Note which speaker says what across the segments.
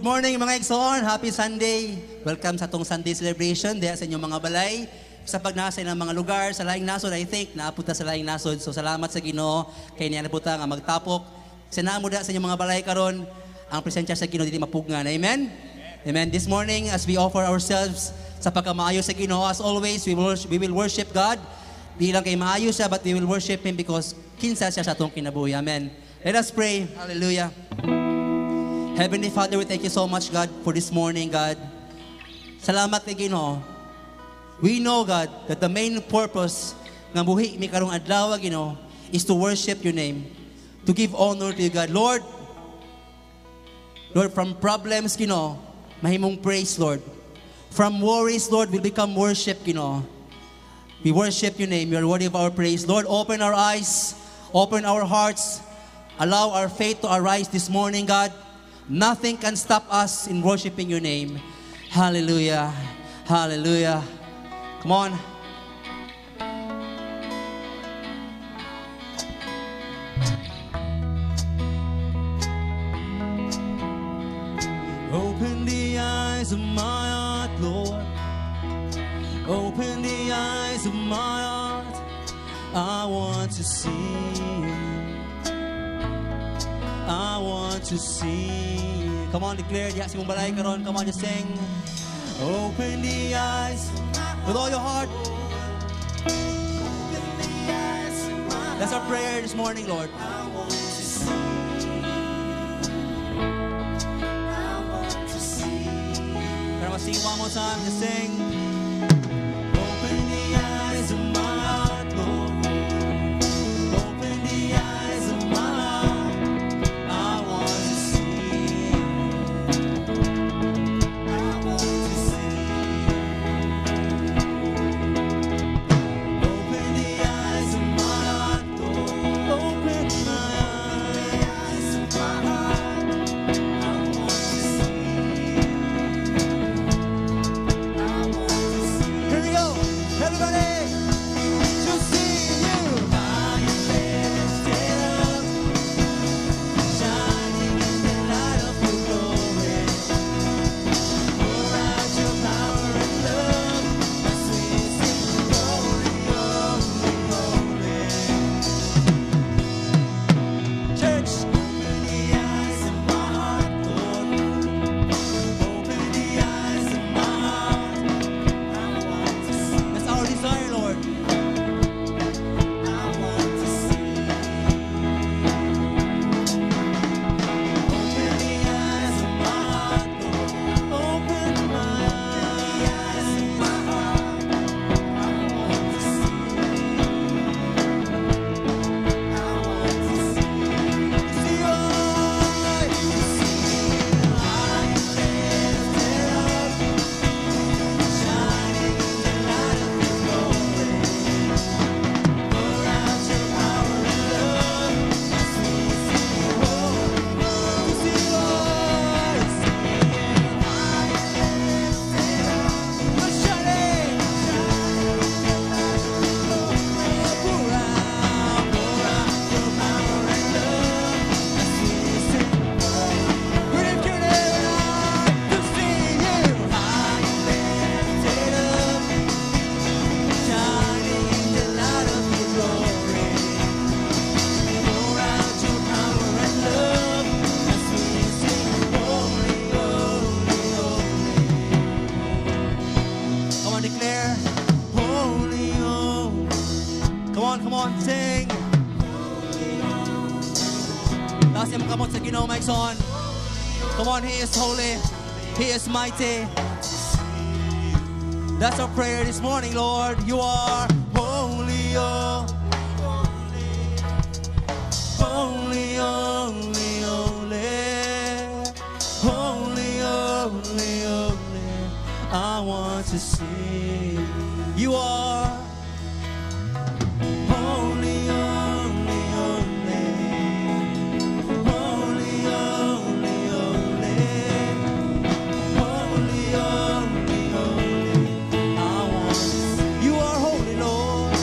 Speaker 1: Good morning, mga igsoon. Happy Sunday. Welcome sa atong Sunday celebration diha sa inyong mga balay. Sa pagnasa ng mga lugar, sa laing nasod, I think, naapunta sa laing nasod. So salamat sa Ginoo kay niya nabuta nga magtapok. Sa naamo sa inyong mga balay karon, ang presensya sa Ginoo dili mapugngan. Amen? Amen. This morning, as we offer ourselves sa pagkamaayo sa Ginoo, as always, we will worship God. Di lang kay maayo siya, but we will worship Him because kinsa siya sa atong kinabuhi. Amen. Let us pray. Hallelujah. Heavenly Father, we thank you so much, God, for this morning, God. Salamat kay Ginoo. We know, God, that the main purpose nga buhi mi karong adlaw, Ginoo, is to worship your name, to give honor to you, God. Lord, Lord, from problems, Ginoo, mahimong praise, Lord. From worries, Lord, will become worship, Ginoo. We worship your name. You are worthy of our praise. Lord, open our eyes, open our hearts, allow our faith to arise this morning, God. Nothing can stop us in worshiping your name. Hallelujah. Hallelujah. Come on. Open the eyes of my heart, Lord. Open the eyes of my heart. I want to see you. I want to see you. Come on, declare. Diha sa imong balay karon. Come on, just sing. Open the eyes with all your heart. That's our prayer this morning, Lord.
Speaker 2: I want to see. I want to see.
Speaker 1: Pero sing one more time. Just sing.
Speaker 2: Open the eyes of my heart, Lord. Open the eyes of my heart. I want to see. I want to see. Open the eyes of my heart, Lord.
Speaker 1: Open my
Speaker 2: Eyes of my heart. I want to see. I want to see.
Speaker 1: Here we go. Everybody. To see you.
Speaker 2: High and lifted up, shining in the light of your glory. Pour out your power and love as we sing, "Holy, holy, holy."
Speaker 1: Church.
Speaker 2: Open the eyes of my heart, Lord. Open the eyes of my heart. I want to see.
Speaker 1: That's our desire, Lord.
Speaker 2: I want to see. Open the eyes of my heart, Lord.
Speaker 1: Open my
Speaker 2: The eyes of my heart. I want to see. I want to see.
Speaker 1: See you.
Speaker 2: High and lifted up, shining in the light of your glory. Pour out your power and love as we sing, "Holy,
Speaker 1: To see you.
Speaker 2: High and lifted up."
Speaker 1: Shining.
Speaker 2: Pour out your power and love as we sing,
Speaker 1: We lift your name to see you.
Speaker 2: High and lifted up, shining in the light of your glory. Pour out your power and love as we sing, "Holy, holy, holy."
Speaker 1: Come on, declare.
Speaker 2: Holy, holy.
Speaker 1: Come on, come on, sing. Taas imong kamot sa Ginoo, mga igsoon. Come on, He is holy. He is mighty. That's our prayer this morning, Lord. You are holy, oh. Holy, holy, holy. Holy, holy, holy. I want to see. You are
Speaker 2: Holy, holy, holy. Holy, holy, holy. Holy, holy, holy. I want to see.
Speaker 1: You are holy, Lord.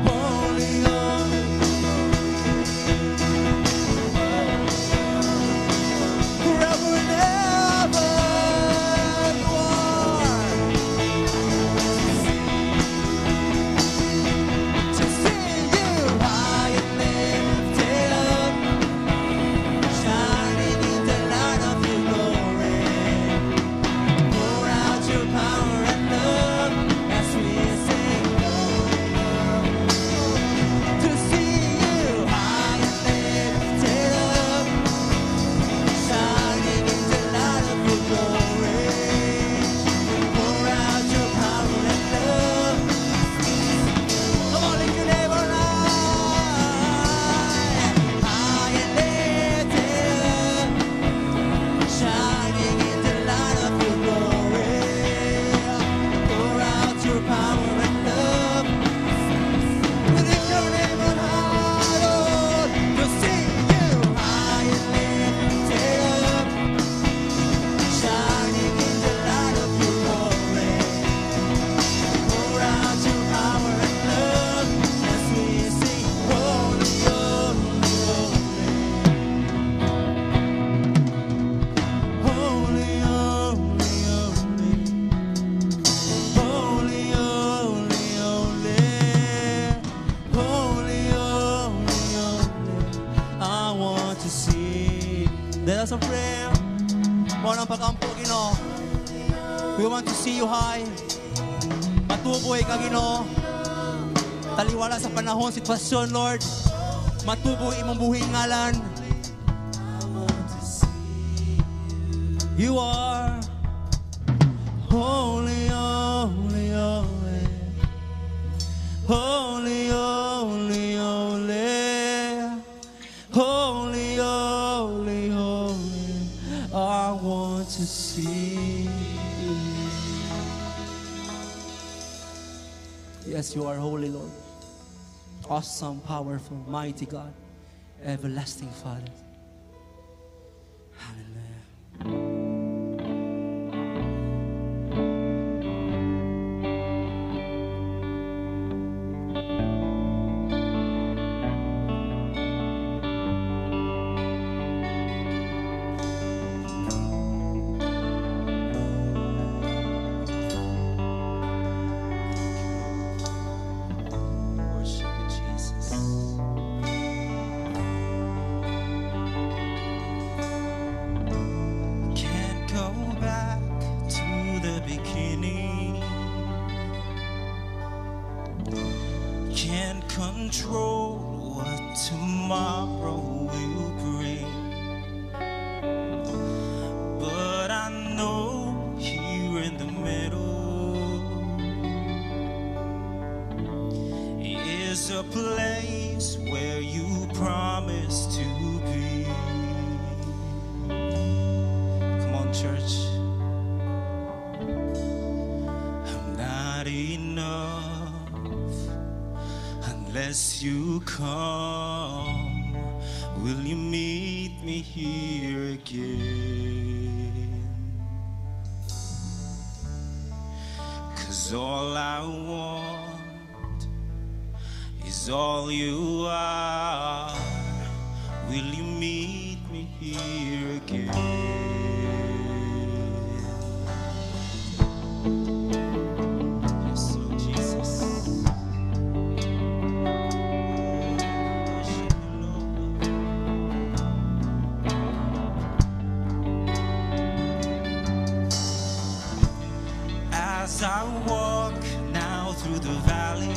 Speaker 2: Holy, holy.
Speaker 1: Ginoo. We want to see you high. Matuboy ka, Ginoo. Taliwala sa panahon, sitwasyon, Lord. Matuboy imong buhing ngalan. You are holy, holy, holy. Holy, holy, holy. Holy, holy, holy. I want to see you. Yes, you are holy, Lord. Awesome, powerful, mighty God. Everlasting Father. Hallelujah.
Speaker 2: Worship you, Jesus. Can't go back to the beginning. Can't control what tomorrow will bring. But I know here in the middle is a place where you promise to be. Come on, church. I'm not enough unless you come. Will you meet me here again? 'Cause all I want is all you are. Will you meet me here again? Yes, Lord Jesus. Worship you, Lord. As I walk now through the valley,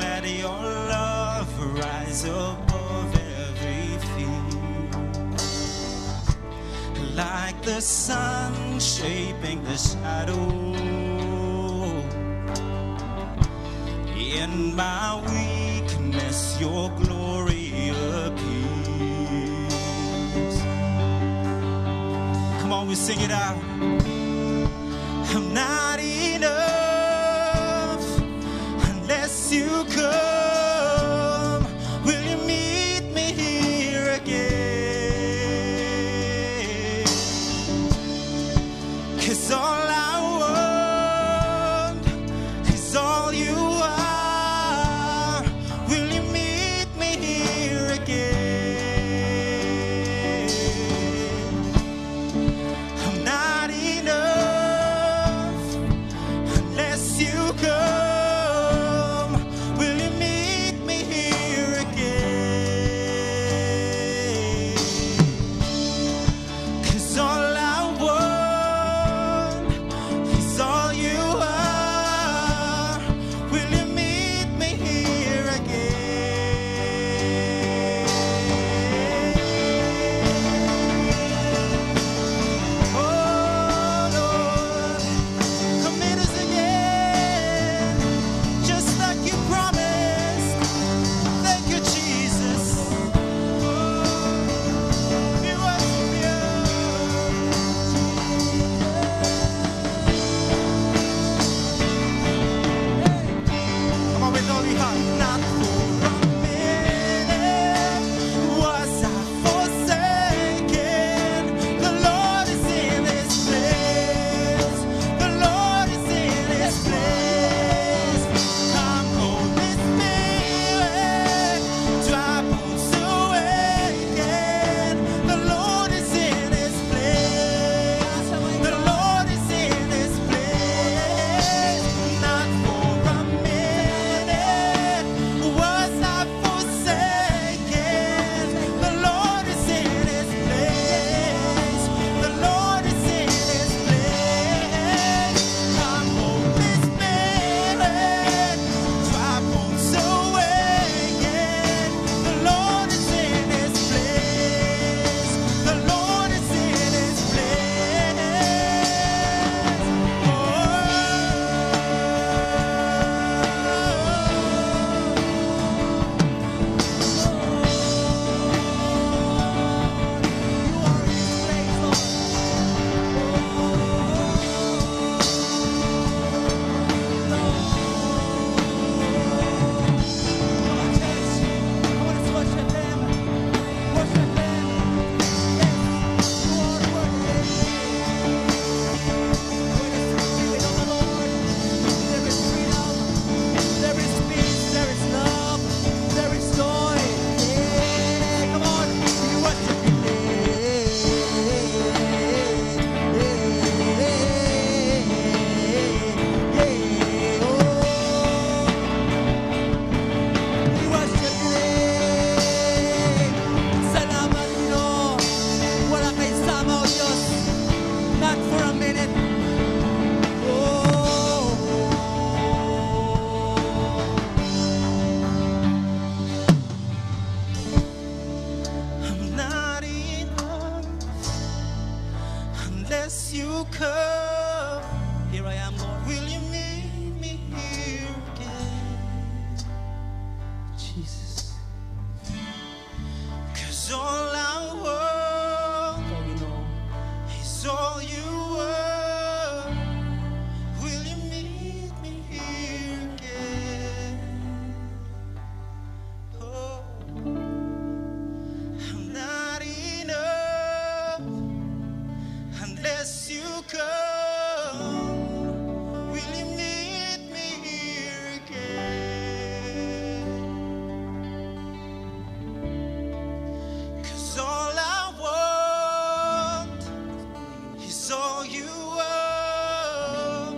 Speaker 2: let your love rise above every fear. Like the sun shaping the shadow. In my weakness, your glory appears. Come on, we sing it out. I'm not enough unless you come. Will you meet me here again? 'Cause all I want is all you are. Will you meet me here again? I'm not enough Unless you come,
Speaker 1: Here I am, Lord.
Speaker 2: Will you meet me here again?
Speaker 1: Jesus.
Speaker 2: 'Cause all I want
Speaker 1: Ikaw, Ginoo.
Speaker 2: Is all you are. Will you meet me here again? Oh, I'm not enough unless you come. Will you meet me here again? 'Cause all I want is all you are.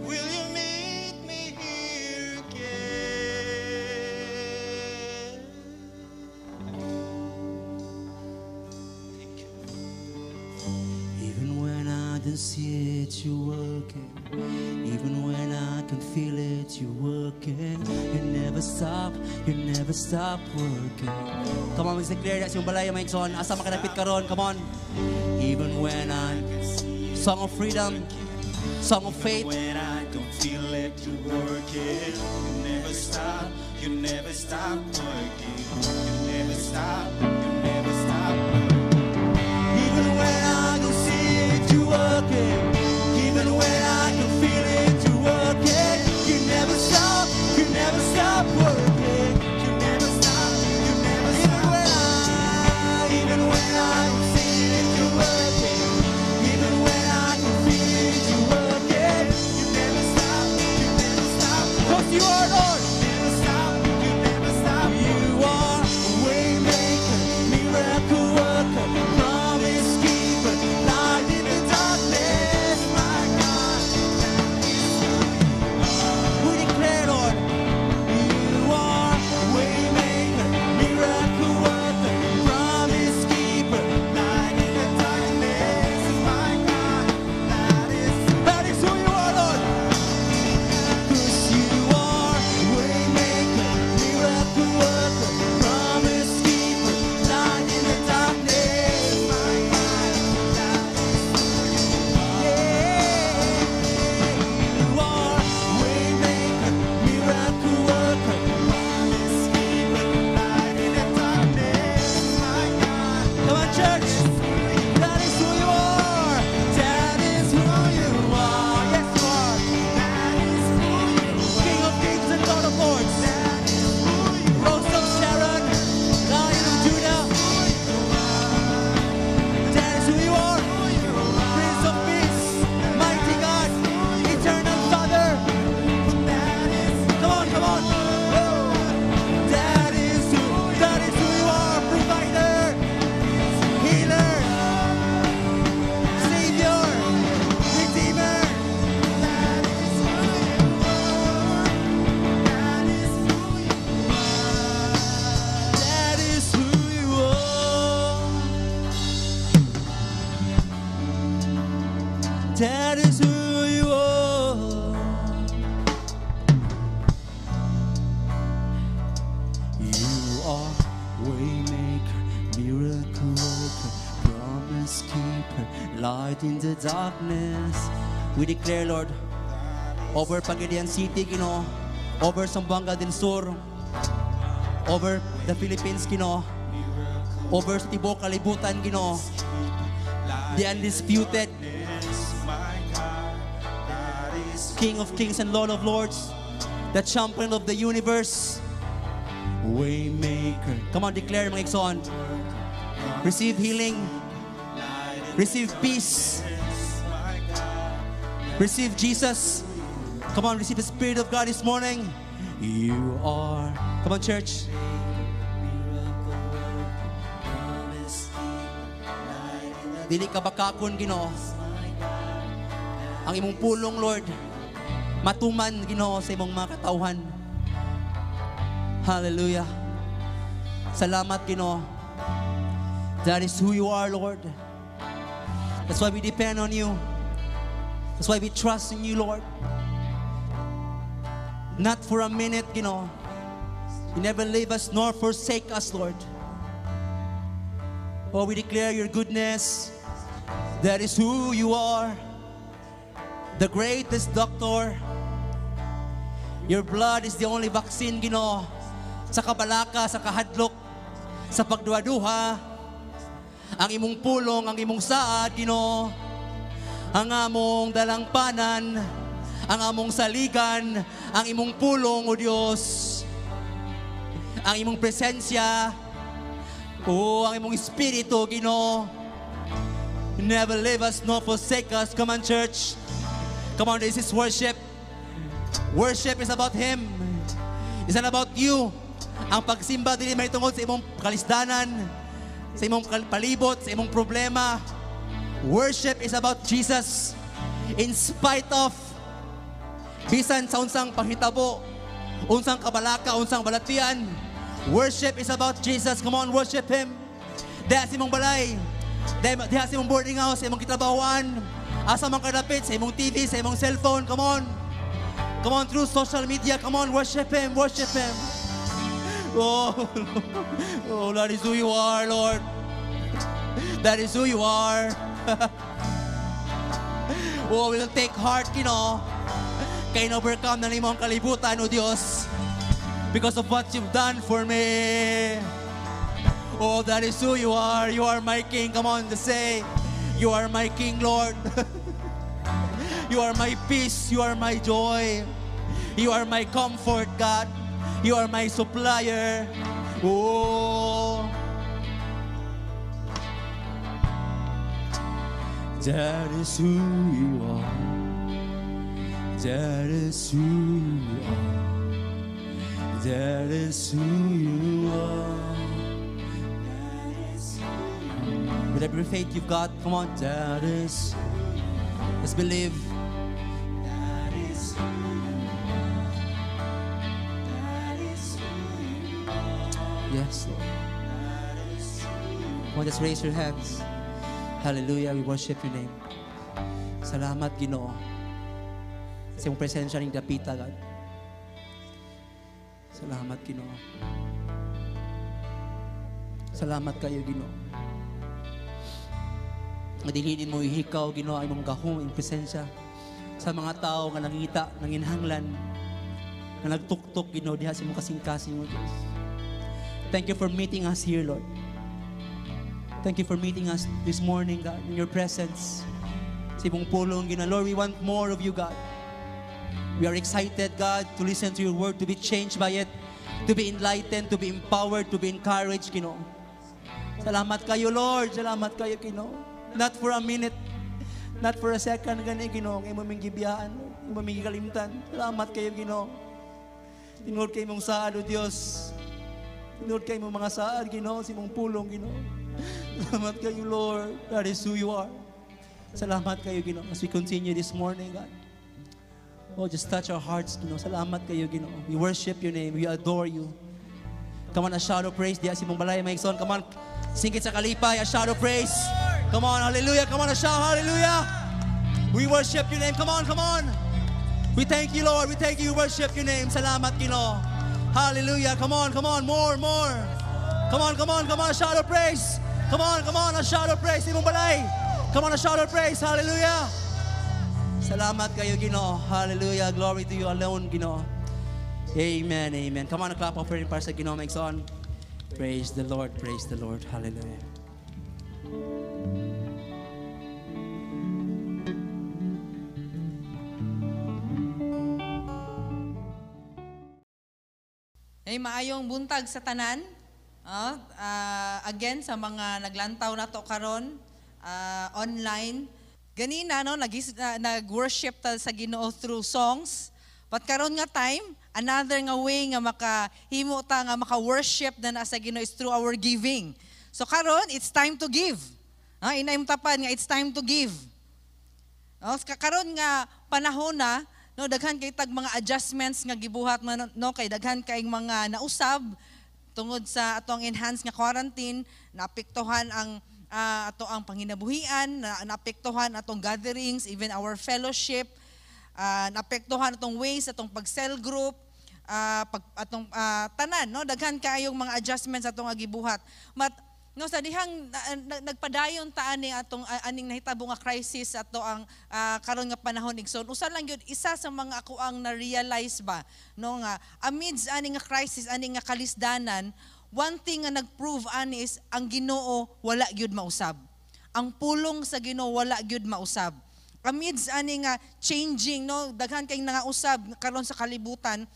Speaker 2: Will you meet me here again? Thank you.
Speaker 1: Even when I don't see it, you're working. Even when I can feel it, you're working. You never stop working. Come on, let's declare that sa inyong balay, mga igsoon. Asa man ka dapit karon, come on. Even when I— Song of freedom, song of faith.
Speaker 2: When I don't feel it, you're working. You never stop, you never stop working. You never stop, you never stop working.
Speaker 1: Even when I don't see it, you're working. Even when I can feel it, you're working. You never stop working.
Speaker 2: You never stop, you never
Speaker 1: Even
Speaker 2: stop.
Speaker 1: When I don't see it, you're working. Even when I can feel it, you're working.
Speaker 2: You never stop.
Speaker 1: 'Cause you are Lord.
Speaker 2: Never stop, you never stop.
Speaker 1: You are waymaker, miracle worker, promise keeper, light in the darkness, my God. We declare, Lord, you are waymaker, miracle worker, promise keeper,
Speaker 2: Light in the darkness, my God. That is
Speaker 1: That is who you are, Lord. 'Cause you are waymaker, miracle worker, promise keeper, light in the darkness,
Speaker 2: my God. That is who you are.
Speaker 1: Yeah. You are waymaker, miracle worker,
Speaker 2: Promise keeper, light in the darkness, my God.
Speaker 1: Come on, church. That is who you are. That is who you are. Yes, you are.
Speaker 2: That is who you are.
Speaker 1: King of kings and Lord of lords.
Speaker 2: That is who you
Speaker 1: Rose of Sharon, Lion of Judah. That is who you are. Prince of Peace, Mighty God, Eternal Father.
Speaker 2: That is
Speaker 1: Come on, come on. That is who you are. Provider, healer, Savior, Redeemer.
Speaker 2: That is who you are. That is who you are.
Speaker 1: That is who you are. That is who you are. You are waymaker, miracle worker, promise keeper, light in the darkness. We declare, Lord, over Pagadian City, Ginoo, over Zamboanga del Sur, over the Philippines, Ginoo, over sa tibuok kalibutan, Ginoo, the undisputed
Speaker 2: My God, that is
Speaker 1: King of kings and Lord of lords, the champion of the universe, Waymaker. Come on, declare, mga igsoon. Receive healing. Receive peace. Receive Jesus. Come on, receive the Spirit of God this morning. You are. Come on, church. Dili ka bakakon, Ginoo. Ang imong pulong, Lord, matuman, Ginoo, sa imong mga katawhan. Hallelujah. Salamat, Ginoo. That is who you are, Lord. That's why we depend on you. That's why we trust in you, Lord. Not for a minute, Ginoo. You never leave us nor forsake us, Lord. Oh, we declare your goodness. That is who you are. The greatest doctor. Your blood is the only vaccine, Ginoo. Sa kabalaka, sa kahadlok, sa pagduha-duha. Ang imong pulong, ang imong saad, Ginoo. Ang among dalangpanan, ang among saligan, ang imong pulong, O Dios. Ang imong presensya, o ang imong espiritu, Ginoo. Never leave us nor forsake us. Come on, church. Come on, this is worship. Worship is about Him. It's not about you. Ang pagsimba dili may tungod sa imong kalisdanan, sa imong palibot, sa imong problema. Worship is about Jesus. In spite of, bisan sa unsang panghitabo, unsang kabalaka, unsang balatian, worship is about Jesus. Come on, worship Him. Diha sa imong balay, diha sa imong boarding house, sa imong kitrabahoan, asa man kadapit, sa imong TV, sa imong cellphone, come on. Come on, through social media, come on, worship Him, worship Him. Oh, that is who you are, Lord. That is who you are. Oh, we'll take heart. Kay na-overcome na nimo ang kalibutan, O Diyos. Because of what you've done for me. Oh, that is who you are. You are my King. Come on, to say, you are my King, Lord. You are my peace. You are my joy. You are my comfort, God. You are my supplier. Oh. That is who you are. That is who you are. That is who you are. That is who you are. With every faith you've got, come on. That is. Let's believe. That is who you are. That is who you are. Yes, Lord. That is who you are. Come on, just raise your hands. Hallelujah, we worship your name. Salamat, Ginoo. Sa imong presensya ning dapita, God. Salamat, Ginoo. Salamat kayo, Ginoo. Nga dili mo ihikaw, Ginoo, ang imong gahom, imong presensya sa mga tao nga nangita, nanginhanglan, nga nagtuktok, Ginoo, diha sa imong kasing-kasing, O Diyos. Thank you for meeting us here, Lord. Thank you for meeting us this morning, God, in your presence. Sa imong pulong, Ginoo. Lord, we want more of you, God. We are excited, God, to listen to your word, to be changed by it, to be enlightened, to be empowered, to be encouraged, Ginoo. Salamat kayo, Lord. Salamat kayo, Ginoo. Not for a minute, not for a second, gani, Ginoo. Ang imong gibiyaan, imong gikalimtan. Salamat kayo, Ginoo. Tinuod kay imong saad, O Dios. Tinuod kay imong mga saad, Ginoo, sa imong pulong, Ginoo. Salamat kayo, Lord. That is who you are. Salamat kayo, Ginoo. As we continue this morning, God. Oh, just touch our hearts, Ginoo. Salamat kayo, Ginoo. We worship your name. We adore you. Come on, a shout of praise. Diya sa imong balay, mga igsoon. Come on, sing it sa kalipay. A shout of praise. Come on, hallelujah. Come on, a shout, hallelujah. We worship your name. Come on, come on. We thank you, Lord. We thank you. We worship your name. Salamat, Ginoo. Hallelujah. Come on, come on. More, more. Come on, come on, come on. A shout of praise. Come on, come on. A shout of praise. Imong balay. Come on, a shout of praise. Hallelujah. Salamat kayo, Ginoo. Hallelujah. Glory to you alone, Ginoo. Amen, amen. Come on, a clap offering para sa Ginoo, mga igsoon. Praise the Lord, praise the Lord. Hallelujah.
Speaker 3: Ay, maayong buntag sa tanan. Again sa mga naglantaw nato karon online. Ganina no nag-worship ta sa Ginoo through songs. But karon nga time, another nga way nga makahimo ta nga maka-worship na na sa Ginoo is through our giving. So karon it's time to give. Inayom tapan nga it's time to give. No, karon nga panahon na no daghan kay tag mga adjustments nga gibuhat man no kay daghan kay mga nausab tungod sa atong enhanced nga quarantine, naapektuhan ang ato ang panginabuhian, naapektuhan atong gatherings, even our fellowship, naapektuhan atong ways atong pag-cell group, pag atong tanan no daghan kaayong mga adjustments atong gibuhat. But No, sa dihang nagpadayon ta ani atong aning nahitabo nga crisis ato ang karon nga panahon, igsoon. Usa lang gyud isa sa mga ako ang na-realize ba, no, nga amidst ani nga crisis, ani nga kalisdanan, one thing nga nag-prove ani is ang Ginoo wala gyud mausab. Ang pulong sa Ginoo wala gyud mausab. Amidst ani nga changing, no, daghan kay nangausab karon sa kalibutan,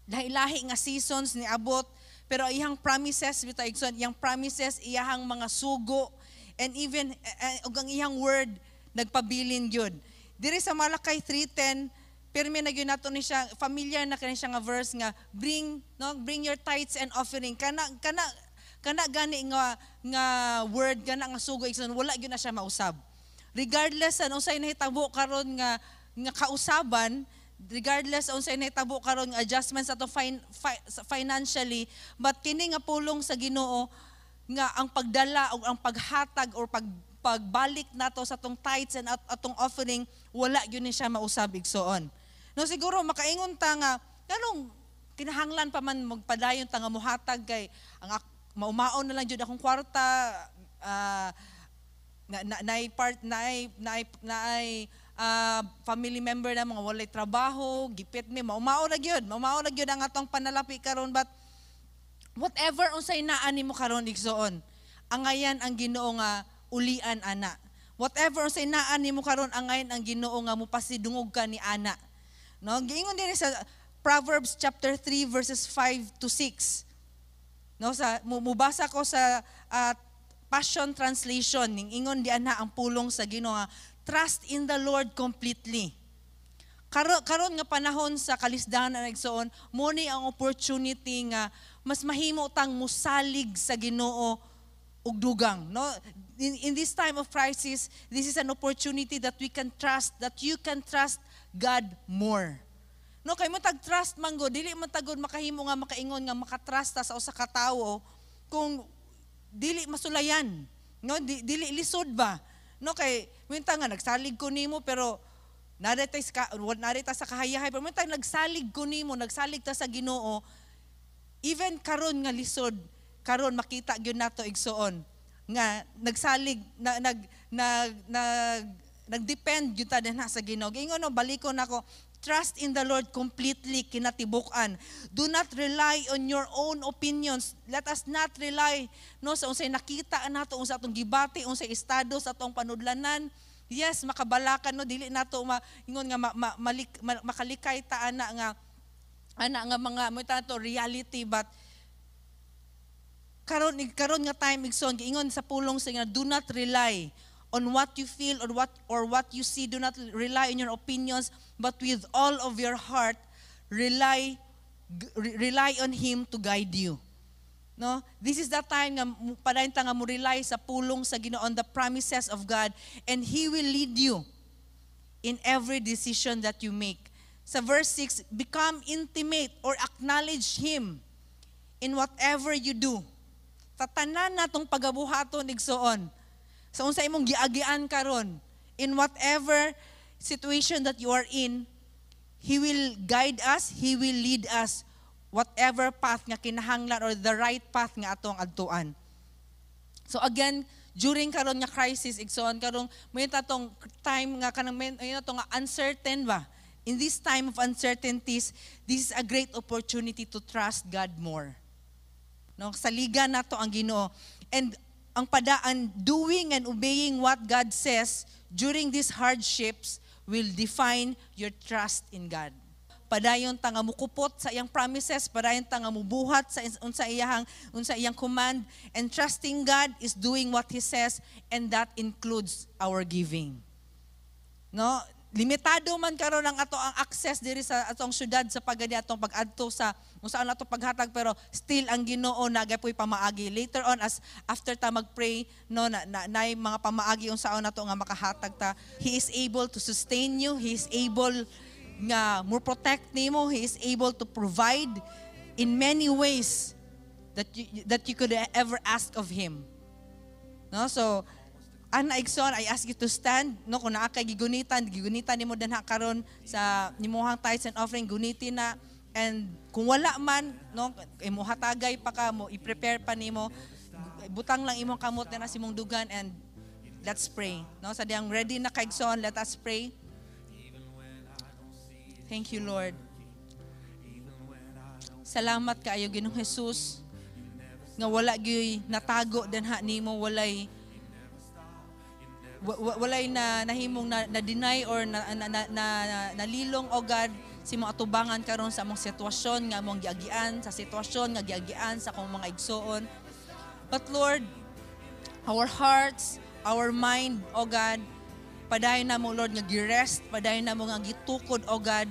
Speaker 3: lahi-lahi nga seasons ni abot, pero iyang promises bitaw, igsoon, iyang promises, iyahang mga sugo and even ug ang iyang word nagpabilin gyud. Diri sa Malachi 3:10, pirmi na gyud nato ni siya, familiar na kani siya nga verse nga bring, no, bring your tithes and offering. Kana kana kana gani nga word, kana nga sugo, igsoon, wala gyud na siya mausab. Regardless sa unsay nahitabo karon nga kausaban, regardless unsay nahitabo karon nga adjustments ato financially, but kini nga pulong sa Ginoo nga ang pagdala o ang paghatag or pagbalik nato sa atong tithes and atong offering, wala gyud ni siya mausab, igsoon. No, siguro makaingon ta nga nganong kinahanglan pa man magpadayon ta nga muhatag kay ang maumaon na lang jud akong kwarta, na naay part naay naay naay family member na mga walay trabaho, gipit mi, maumao ra gyud ang atong panalapi karon. But whatever unsay naa nimo karon, igsoon, angayan ang Ginoo nga ulian ana. Whatever unsay naa nimo karon, angayan ang Ginoo nga mopasidungog ka ni ana. No, giingon din sa Proverbs chapter 3 verses 5 to 6. No, sa mubasa ko sa Passion Translation, ning ingon di ana ang pulong sa Ginoo nga, "Trust in the Lord completely." Karon nga panahon sa kalisdanan, igsoon, mo ni ang opportunity nga mas mahimo tang musalig sa Ginoo og dugang, no? In this time of crisis, this is an opportunity that we can trust, that you can trust God more. No, kay mo tag trust man gud, dili man tagod makahimo nga makaingon nga makatrust ta sa usa ka tawo kung dili masulayan. No, dili lisod ba? No, kay minta nga nagsalig ko nimo pero naray ta sa kahayahay, pero minta nagsalig ko nimo, nagsalig ta sa Ginoo, even karon nga lisod, karon makita gyud nato, igsoon, nga nagsalig na nag nag nag nagdepend gyud ta dinha sa Ginoo. Ingon, no, balikon nako, trust in the Lord completely, kinatibuk-an. Do not rely on your own opinions. Let us not rely, no, sa unsay nakita nato, unsa atong gibati, unsay estado sa atong panudlanan. Yes, makabalakan, no, dili nato ingon nga makalikay ta ana nga mga mo to reality, but karon nga time, igsoon, giingon sa pulong sa nga, do not rely on what you feel or what you see. Do not rely on your opinions, but with all of your heart rely on Him to guide you. No, this is the time nga padayon ta nga mo rely sa pulong sa Ginoo, on the promises of God, and He will lead you in every decision that you make. Sa verse 6, become intimate or acknowledge Him in whatever you do. Sa tanan natong pagabuhaton, igsoon, sa unsa imong giagian karon, in whatever situation that you are in, He will guide us, He will lead us whatever path nga kinahanglan or the right path nga atong adtuan. So again, during karon nga crisis, igsoon, karong may tatong time nga kanang may nga uncertain ba? In this time of uncertainties, this is a great opportunity to trust God more. No, saligan nato ang Ginoo. And ang padaan, doing and obeying what God says during these hardships will define your trust in God. Padayon ta nga mukupot sa iyang promises, padayon ta nga mubuhat sa unsa iyang command, and trusting God is doing what He says, and that includes our giving. No? Limitado man karon ang ato ang access diri sa atong syudad sa pagadi atong pag-adto sa kung saan ato paghatag, pero still ang Ginoo nagapoy pamaagi. Later on, as after ta mag-pray, no, na naay mga pamaagi unsaon nato nga makahatag ta. He is able to sustain you. He is able nga mo protect nimo. He is able to provide in many ways that you could ever ask of Him. No, so ana, igsoon, I ask you to stand, no. Kung naa kay gigunitan, gigunitan nimo dinha karon sa nimuhang tithes and offering, guniti na. And kung wala man, no, imo hatagay pa ka mo, i-prepare pa nimo. Butang lang imong kamot na sa imong dugan and let's pray. No, sa diyang ready na kaigsoon, let us pray. Thank you, Lord. Salamat kaayo, Ginoong Jesus, nga wala gyuy natago dinha nimo, walay na nahimong na deny or na nalilong, O God, sa imong atubangan karon sa among sitwasyon nga among giagian, sa sitwasyon nga giagian sa akong mga igsoon. But Lord, our hearts, our mind, O God, padayon namo, Lord, nga gi-rest, padayon namo nga gitukod, O God,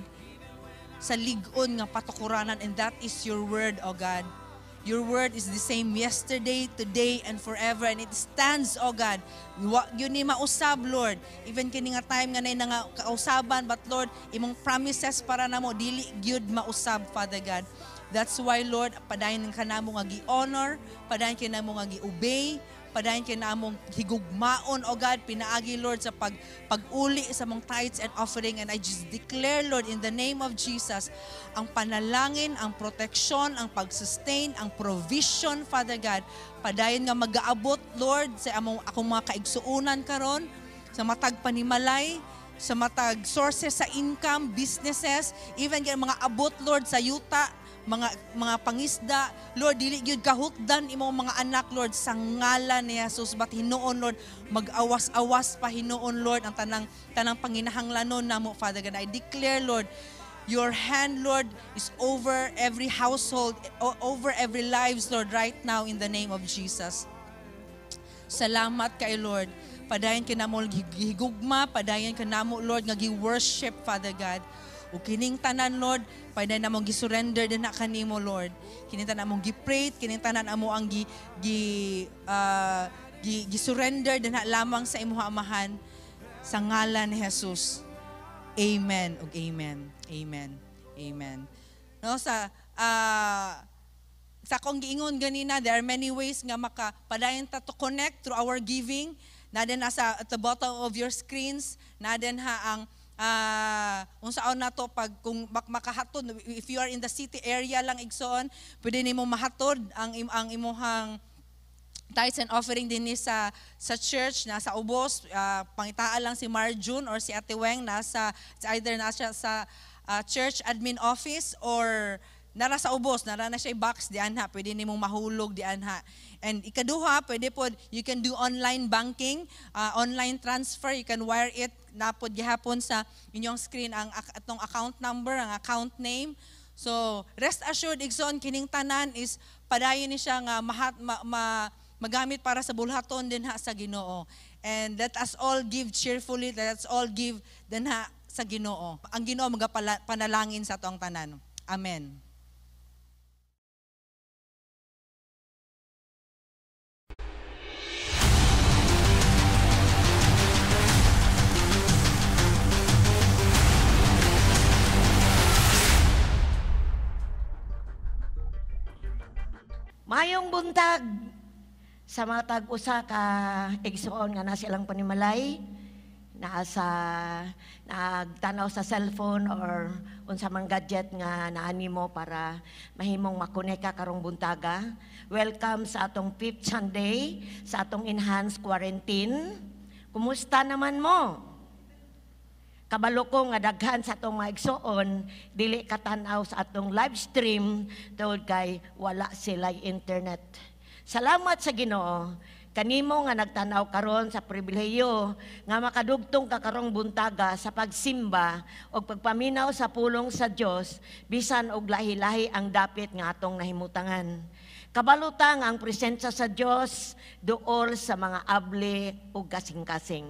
Speaker 3: sa lig-on nga patukuranan, and that is your word, O God. Your word is the same yesterday, today, and forever. And it stands, O God. Wa gyud ni mausab, Lord. Even kini nga time nga nay nga kausaban, but Lord, imong promises para namo dili gyud mausab, Father God. That's why, Lord, padayon ka namo nga gi-honor, padayon ka namo nga gi-obey, padayon kay namong higugmaon, O God, pinaagi, Lord, sa pag-uli sa mong tithes and offering. And I just declare, Lord, in the name of Jesus, ang panalangin, ang protection, ang pag-sustain, ang provision, Father God, padayon nga mag-aabot, Lord, sa among akong mga kaigsuunan karon, sa matag panimalay, sa matag sources sa income, businesses, even kay mga abot, Lord, sa yuta, mga pangisda, Lord, dili gyud kahutdan imong mga anak, Lord, sa ngalan ni Jesus. But hinuon, Lord, mag-awas-awas pa hinuon, Lord, ang tanang panginahanglanon namo, Father God. I declare, Lord, your hand, Lord, is over every household, over every lives, Lord, right now in the name of Jesus. Salamat kay Lord. Padayon ka namo gihigugma, padayon ka namo, Lord, nga gi-worship, Father God. O kining tanan, Lord, padayon namong gi-surrender din na kanimo, Lord. Kining tanan among gi-pray, kining tanan amo ang gi-surrender din na lamang sa imuha Amahan, sa ngalan ni Jesus. Amen ug amen. Amen. Amen. No, sa akong giingon ganina, there are many ways nga makapadayon ta to connect through our giving. Na din nasa at the bottom of your screens, na din ha ang unsaon nato pag kung makahatod, if you are in the city area lang, igsoon, pwede nimo mahatod ang imuhang tithes and offering din ni sa church nasa ubos. Pangitaan lang si Marjun or si Ate Weng, nasa it's either nasa sa church admin office or nara sa ubos, nara na siya box dianha, pwede nimong mahulog dianha. And ikaduha, pwede pod you can do online banking, online transfer, you can wire it napod gihapon sa inyong screen ang atong account number, ang account name. So, rest assured, igsoon, kining tanan is padayon ni siya nga magamit para sa bulhaton din ha sa Ginoo. And let us all give cheerfully, let us all give din ha sa Ginoo. Ang Ginoo magapanalangin sa atong tanan. Amen.
Speaker 4: Mayong buntag sa matag usa ka igsoon nga nasa ilang panimalay, naa sa nagtanaw sa cellphone or unsa man gadget nga naanimo para mahimong makonekta ka karong buntaga. Welcome sa atong 5th Sunday sa atong enhanced quarantine. Kumusta naman mo? Kabalo ko nga daghan sa atong mga igsoon dili katan-aw sa atong live stream tungod kay wala sila internet. Salamat sa Ginoo kanimo nga nagtan-aw karon sa pribilehiyo nga makadugtong ka karong buntaga sa pagsimba og pagpaminaw sa pulong sa Dios bisan og lahi-lahi ang dapit nga atong nahimutangan. Kabalo ta nga ang presensya sa Dios duol sa mga abli ug kasing-kasing.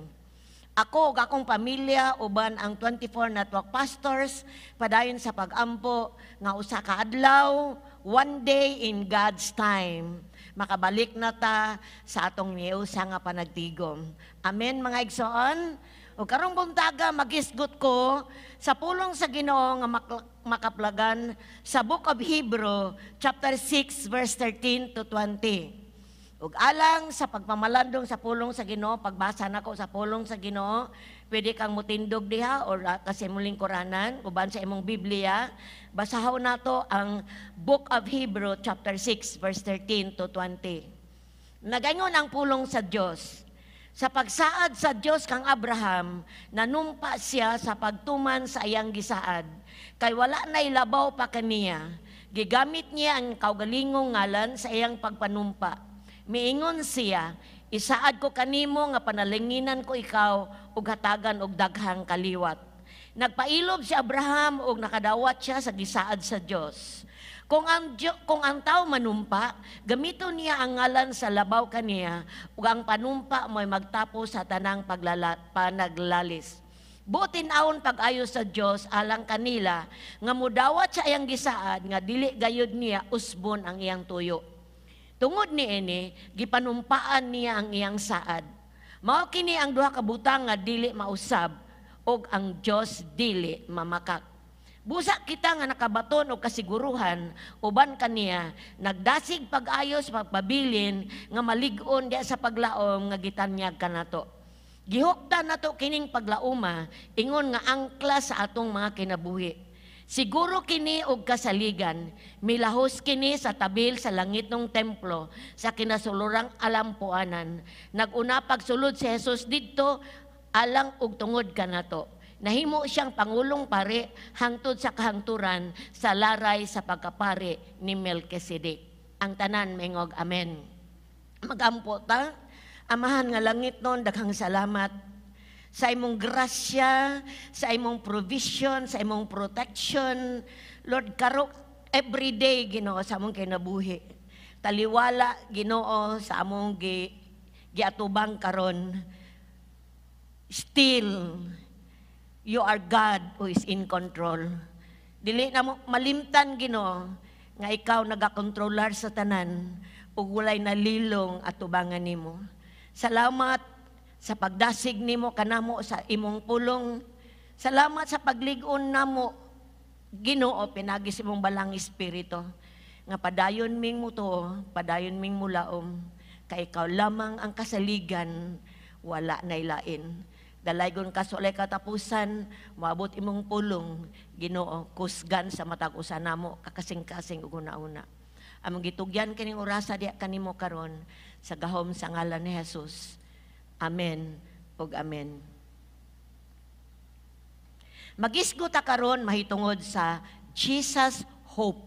Speaker 4: Ako ug akong pamilya uban ang 24 network pastors padayon sa pag-ampo nga usa ka adlaw, one day in God's time, makabalik na ta sa atong niusa nga panagtigom. Amen, mga igsoon. Ug karong buntaga magisgot ko sa pulong sa Ginoo nga makaplagan sa Book of Hebrew chapter 6 verse 13 to 20. Ug alang sa pagpamalandong sa pulong sa Ginoo, pagbasa nako sa pulong sa Ginoo, pwede kang mutindog diha or kasi imong lingkuranan uban sa imong Biblia. Basahon nato ang Book of Hebrew chapter 6 verse 13 to 20. Nagaingon ang pulong sa Dios. Sa pagsaad sa Dios kang Abraham, nanumpa siya sa pagtuman sa iyang gisaad. Kay wala na ilabaw pa kaniya. Gigamit niya ang kaugalingong ngalan sa iyang pagpanumpa. Miingon siya, "Isaad ko kanimo nga panalanginan ko ikaw ug hatagan og daghang kaliwat." Nagpailob si Abraham ug nakadawat siya sa gisaad sa Dios. Kung ang tao manumpa, gamiton niya ang ngalan sa labaw kaniya ug ang panumpa mo'y magtapos sa tanang panaglalis. Buot tin-awon pag-ayo sa Dios alang kanila nga mudawat sa iyang gisaad nga dili gayud niya usbon ang iyang tuyo. Tungod niini, gipanumpaan niya ang iyang saad. Mao kini ang duha ka butang nga dili mausab ug ang Dios dili mamakak. Busa kita nga nakabaton og kasiguruhan uban kaniya, nagdasig pag-ayo sa pagpabilin nga malig-on diha sa paglaom nga gitanyag kanato. Gihuptan nato kining paglauma ingon nga angkla sa atong mga kinabuhi. Siguro kini og kasaligan, milahos kini sa tabil sa langitnong templo sa kinasulurang alampuanan. Nag-una pagsulod si Jesus didto alang og tungod kanato. Nahimo siyang pangulong pari hangtod sa kahangturan sa laray sa pagkapari ni Melchizedek. Ang tanan mingog, "Amen." Magampo ta. Amahan nga langitnon, daghang salamat sa imong grasya, sa imong provision, sa imong protection. Lord, karo every day, Ginoo, sa among kinabuhi. Taliwala, Ginoo, sa among giatubang karon. Still, you are God who is in control. Dili na mo malimtan, Ginoo, nga ikaw nagakontrolar sa tanan ug walay nalilong atubangan nimo. Salamat sa pagdasig nimo kanamo sa imong pulong. Salamat sa paglig-on namo, Ginoo, pinagi sa imong Balaang Espiritu. Nga padayon ming mutuo, padayon ming mulaom, kay ikaw lamang ang kasaligan, wala na ilain. Dalaygon ka sa walay katapusan, moabot imong pulong, Ginoo, kusgan sa matag usa namo, kakasing-kasing ug una-una. Among gitugyan kining orasa diha kanimo karon sa gahom sa ngalan ni Jesus. Amen ug amen. Magisgo ta karon mahitungod sa Jesus Hope.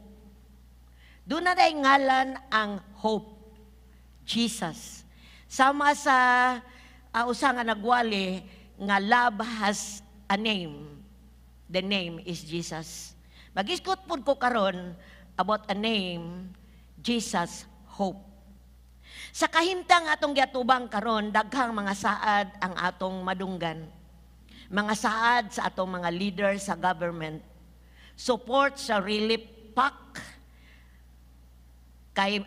Speaker 4: Duna nay ngalan ang hope. Jesus. Sama sa usa nga nagwali nga love has a name. The name is Jesus. Magisgot pud ko karon about a name, Jesus Hope. Sa kahimtang atong giatubang karon, daghang mga saad ang atong madunggan. Mga saad sa atong mga leader sa government. Support sa relief pack kay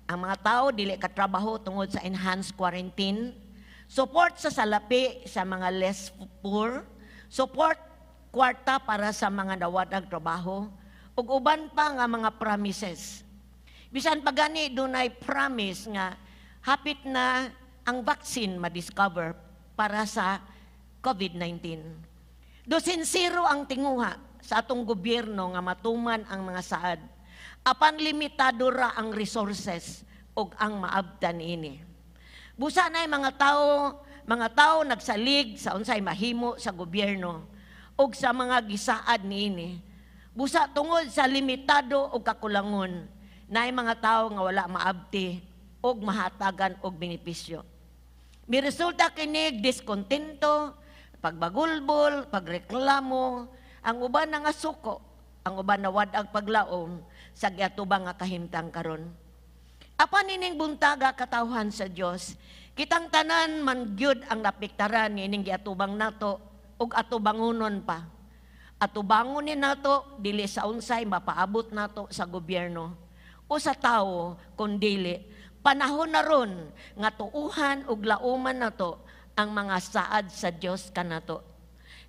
Speaker 4: ang mga tao dili katrabaho tungod sa enhanced quarantine. Support sa salapi sa mga less poor. Support kwarta para sa mga nawadag trabaho ug uban pa nga mga promises. Bisan pa gani dunay promise nga hapit na ang vaccine ma-discover para sa COVID-19. Do sinsero ang tinguha sa atong gobyerno nga matuman ang mga saad. Apan limitado ra ang resources ug ang maabtan ini. Busa na mga tao nagsalig sa unsay mahimo sa gobyerno ug sa mga gisaad niini. Busa tungod sa limitado og kakulangon, naay mga tao nga wala maabti og mahatagan og benepisyo. Miresulta kini diskontento, pagbagulbol, pagreklamo, ang uban nga suko, ang uban nawad-ag paglaom sa giatubang nga kahimtang karon. Apan ining buntaga, katawhan sa Dios, kitang tanan man gyud ang napiktaran niining giatubang nato ug atubangunon pa. Atubangon ni nato dili sa unsay mapaabot nato sa gobyerno o sa tao, kundili panahon na ron nga tuuhan ug lauman nato ang mga saad sa Dios kanato.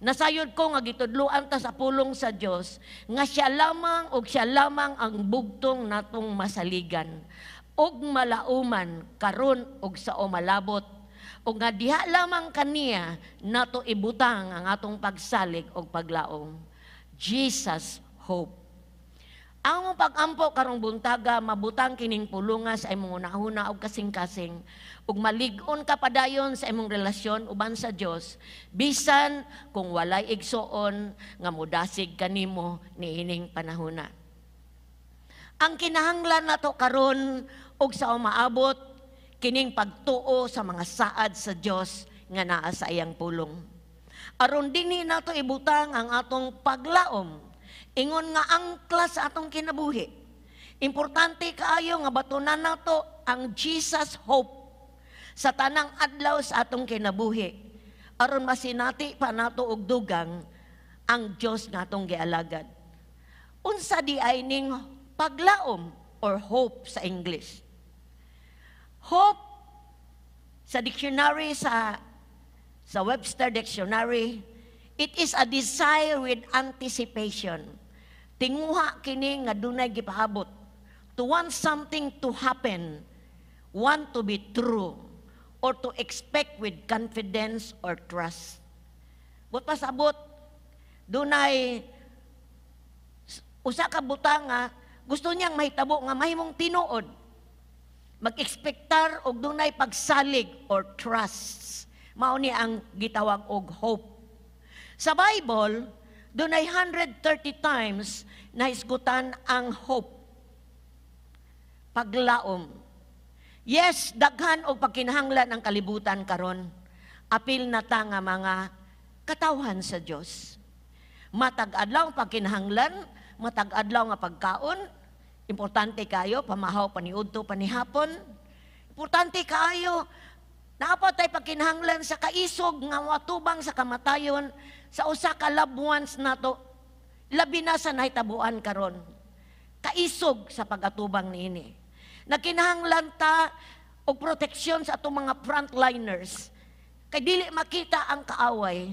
Speaker 4: Nasayod ko nga gitudloan ta sa pulong sa Dios nga siya lamang ug siya lamang ang bugtong natong masaligan ug malauman karon ug sa umalabot ug nga diha lamang kaniya nato ibutang ang atong pagsalig ug paglaom. Jesus Hope. Ang among pag-ampo karong buntaga, mabutang kining pulunga sa imong hunahuna og kasing-kasing ug malig-on ka padayon sa imong relasyon uban sa Dios bisan kung walay igsuon nga mudasig kanimo niining panahona. Ang kinahanglan nato karon ug sa umaabot, kining pagtuo sa mga saad sa Dios nga naa sa iyang pulong. Aron dinhi nato ibutang ang atong paglaom ingon nga angkla sa atong kinabuhi. Importante kaayo nga batunan nato ang Jesus hope sa tanang adlaw sa atong kinabuhi aron masinati pa nato og dugang ang Dios nga atong gialagad. Unsa diay ning paglaom or hope sa English? Hope sa dictionary, sa Webster Dictionary, it is a desire with anticipation. Tinguha kini nga dunay gipaabot. To want something to happen, want to be true, or to expect with confidence or trust. Buot pasabot, dunay usa ka butang nga gusto niyang mahitabo nga mahimong tinuod. Mag-expectar og dunay pagsalig or trust. Mao ni ang gitawag og hope. Sa Bible, dunay 130 times nahisgutan ang hope. Paglaom. Yes, daghan og pagkinahanglan ang kalibutan karon. Apil na ta nga mga katawhan sa Dios. Matag adlaw ang pagkinahanglan, matag adlaw nga pagkaon, importante kayo, pamahaw paniudto panihapon. Importante kaayo, naa pa tay pagkinahanglan sa kaisog nga watubang sa kamatayon sa usa ka loved ones nato, labi na sa nahitabuan karon. Kaisog sa pag-atubang niini. Nagkinahanglan ta og proteksyon sa atong mga frontliners. Kay dili makita ang kaaway.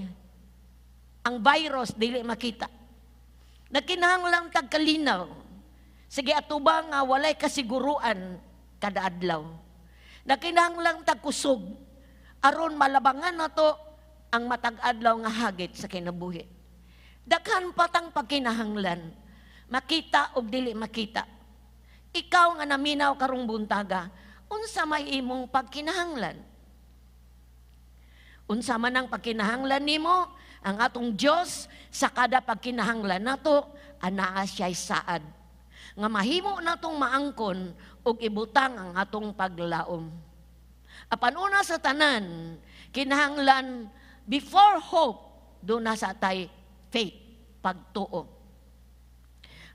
Speaker 4: Ang virus dili makita. Nagkinahanglan tag kalinaw. Sige atubang nga walay kasiguruan kada adlaw. Nagkinahanglan tag kusog aron malabangan nato ang matag adlaw nga hagit sa kinabuhi. Daghan pa tang pagkinahanglan, makita og dili makita. Ikaw nga naminaw karong buntaga, unsa may imong pagkinahanglan? Unsa man ang pagkinahanglan nimo, ang atong Dios sa kada pagkinahanglan nato, anaa siya'y saad nga mahimo natong maangkon ug ibutang ang atong paglaom. Apan una sa tanan, kinahanglan before hope, duna sa tay faith, pagtuo.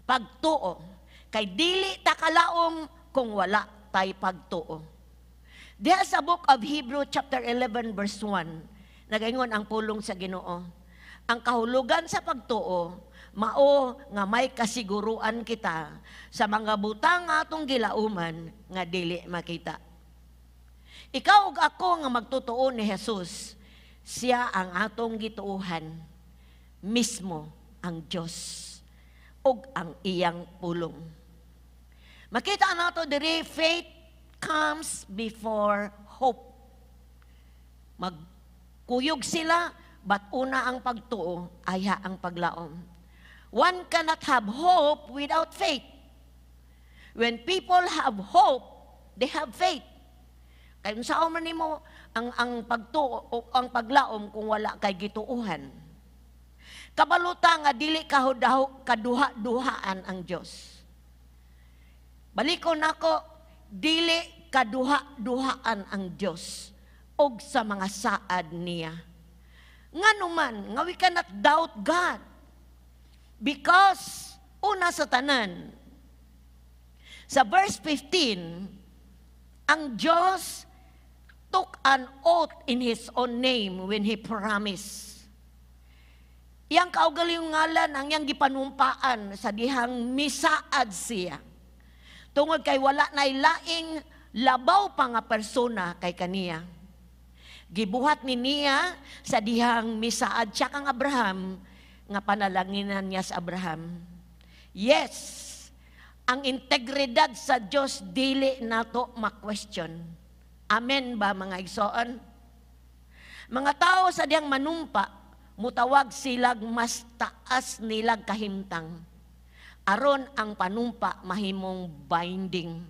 Speaker 4: Pagtuo. Kay dili ta kalaom kung wala tay pagtuo. Diha sa Book of Hebrew chapter 11 verse 1, nagaingon ang pulong sa Ginoo. Ang kahulugan sa pagtuo, mao nga may kasiguruan kita sa mga butang nga atong gilauman nga dili makita. Ikaw ug ako nga magtotoo ni Jesus, siya ang atong gituohan, mismo ang Dios ug ang iyang pulong. Makita nato diri, faith comes before hope. Magkuyog sila, but una ang pagtuo, ayha ang paglaom. One cannot have hope without faith. When people have hope, they have faith. Kay unsa man nimo ang pagtuo o ang paglaom kung wala kay gituohan? Kabalo ta nga dili kahudaho kaduha-duhaan ang Dios. Balikon nako, dili kaduha-duhaan ang Dios og sa mga saad niya. Ngano man nga we cannot doubt God? Because una sa tanan, sa verse 15, ang Diyos took an oath in His own name when He promised. Iyang kaugalingong ngalan ang iyang gipanumpaan sa dihang misaad siya. Tungod kay wala na laing labaw pa nga persona kay kaniya. Gibuhat ni niya sa dihang misaad siya kang Abraham, nga panalanginan niya sa Abraham. Yes, ang integridad sa Diyos dili nato ma-question. Amen ba, mga igsoon? Mga tao sa diyang manumpa, mutawag silag mas taas nilag kahimtang. Aron ang panumpa mahimong binding.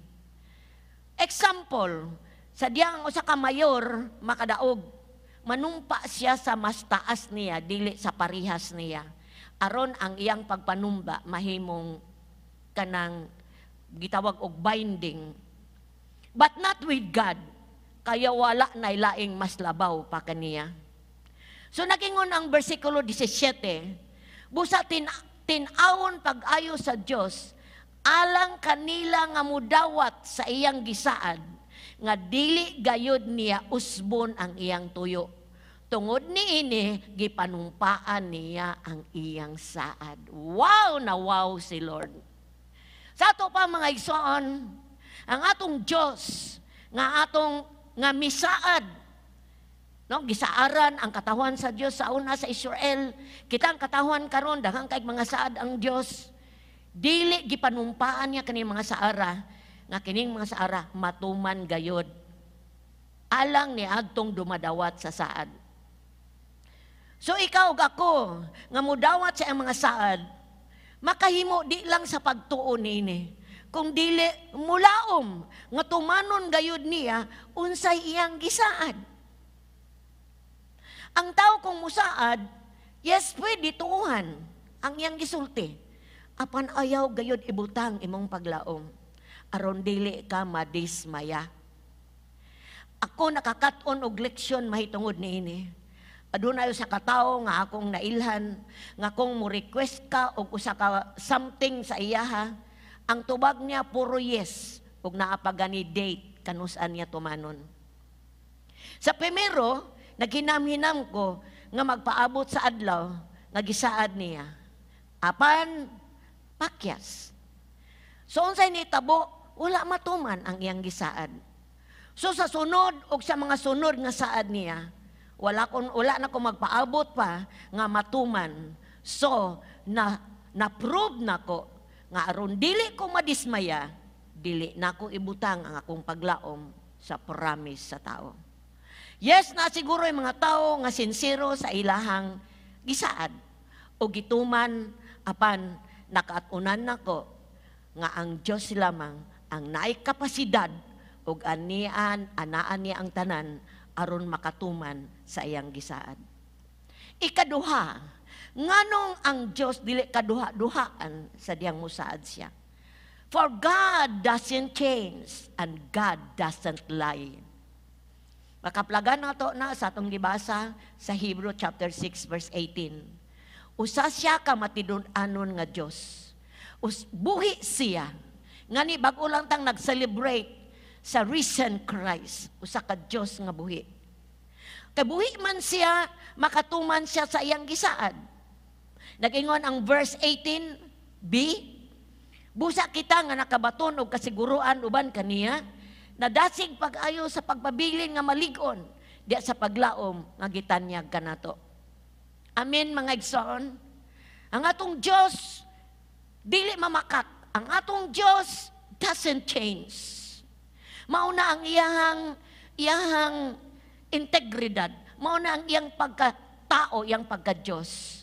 Speaker 4: Example, sa diyang usa ka mayor makadaog, manumpa siya sa mas taas niya, dili sa parihas niya. Aron ang iyang pagpanumba mahimong kanang gitawag og binding. But not with God. Kaya wala na laing mas labaw pa kaniya. So nagingon ang versikulo 17, busa tin-awon pag-ayo sa Dios alang kanila nga mudawat sa iyang gisaad nga dili gayud niya usbon ang iyang tuyo. Tungod niini, gipanumpaan niya ang iyang saad. Wow na wow si Lord. Sa ato pa, mga igsoon, ang atong Dios nga atong nga misaad, no, gisaaran ang katawhan sa Dios sa una sa Israel. Kita ang katawhan karon, daghan kay mga saad ang Dios. Dili gipanumpaan niya kining mga saara nga kining mga saara matuman gayod alang ni adtong dumadawat sa saad. So ikaw ug ako nga mudawat sa iyang mga saad, makahimo di lang sa pagtuo niini, kung dili mulaom nga tumanon gayud niya unsay iyang gisaad. Ang tao kung musaad, yes, pwede tuuhan ang iyang gisulti. Apan ayaw gayud ibutang imong paglaom aron dili ka madismaya. Ako nakakat-on og leksyon mahitungod niini. Adunay usa ka tawo nga akong nailhan nga kung mo request ka og usa ka something sa iyaha, ang tubag niya puro yes ug naa pa gani date kanus-an niya tumanon. Sa primero, naghinam-hinam ko nga magpaabot sa adlaw nga gisaad niya. Apan pakyas. So unsay nitabo, wala matuman ang iyang gisaad. So sa sunod og sa mga sunod nga saad niya, wala na ko magpaabot pa nga matuman. So na na-prove nako nga aron dili ko madismaya, dili nako ibutang ang akong paglaom sa promise sa tao. Yes, na siguro yung mga tao nga sinsero sa ilahang gisaad o gituman, apan nakaat-unan nako nga ang Dios lamang ang naay kapasidad ug anian anaan niya ang tanan aron makatuman sa iyang gisaad. Ikaduha, nganong ang Dios dili kaduha-duhaan sa diyang musaad siya? For God doesn't change and God doesn't lie. Makaplagan nato na sa atong gibasa sa Hebrew chapter 6 verse 18. Usa siya ka matidun-anon nga Dios. Buhi siya. Ngani bag-o lang tang nag-celebrate sa risen Christ, usa ka Dios nga buhi. Kay buhi man siya, makatuman siya sa iyang gisaad. Nag-ingon ang verse 18b, busa kita nga nakabaton og kasiguruan uban kaniya, nadasig pag-ayo sa pagpabilin nga malig-on, diya sa paglaom nga gitanyag kanato. Amen, mga igsoon. Ang atong Dios dili mamakak. Ang atong Dios doesn't change. Mauna ang iyahang integridad, mauna ang iyang pagkatao, iyang pagka-Diyos.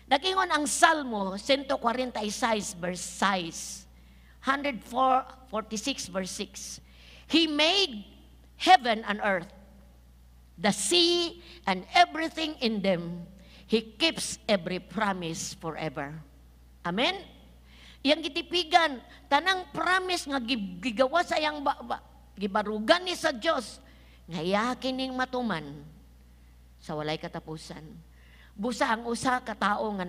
Speaker 4: Nag-ingon ang Salmo 146 verse 6, 146 verse 6. He made heaven and earth, the sea and everything in them. He keeps every promise forever. Amen? Iyang gitipigan, tanang promise nga gigawa sa iyang gibarugan ni sa Dios, nga iya kining matuman sa walay katapusan. Busa ang usa ka tawo nga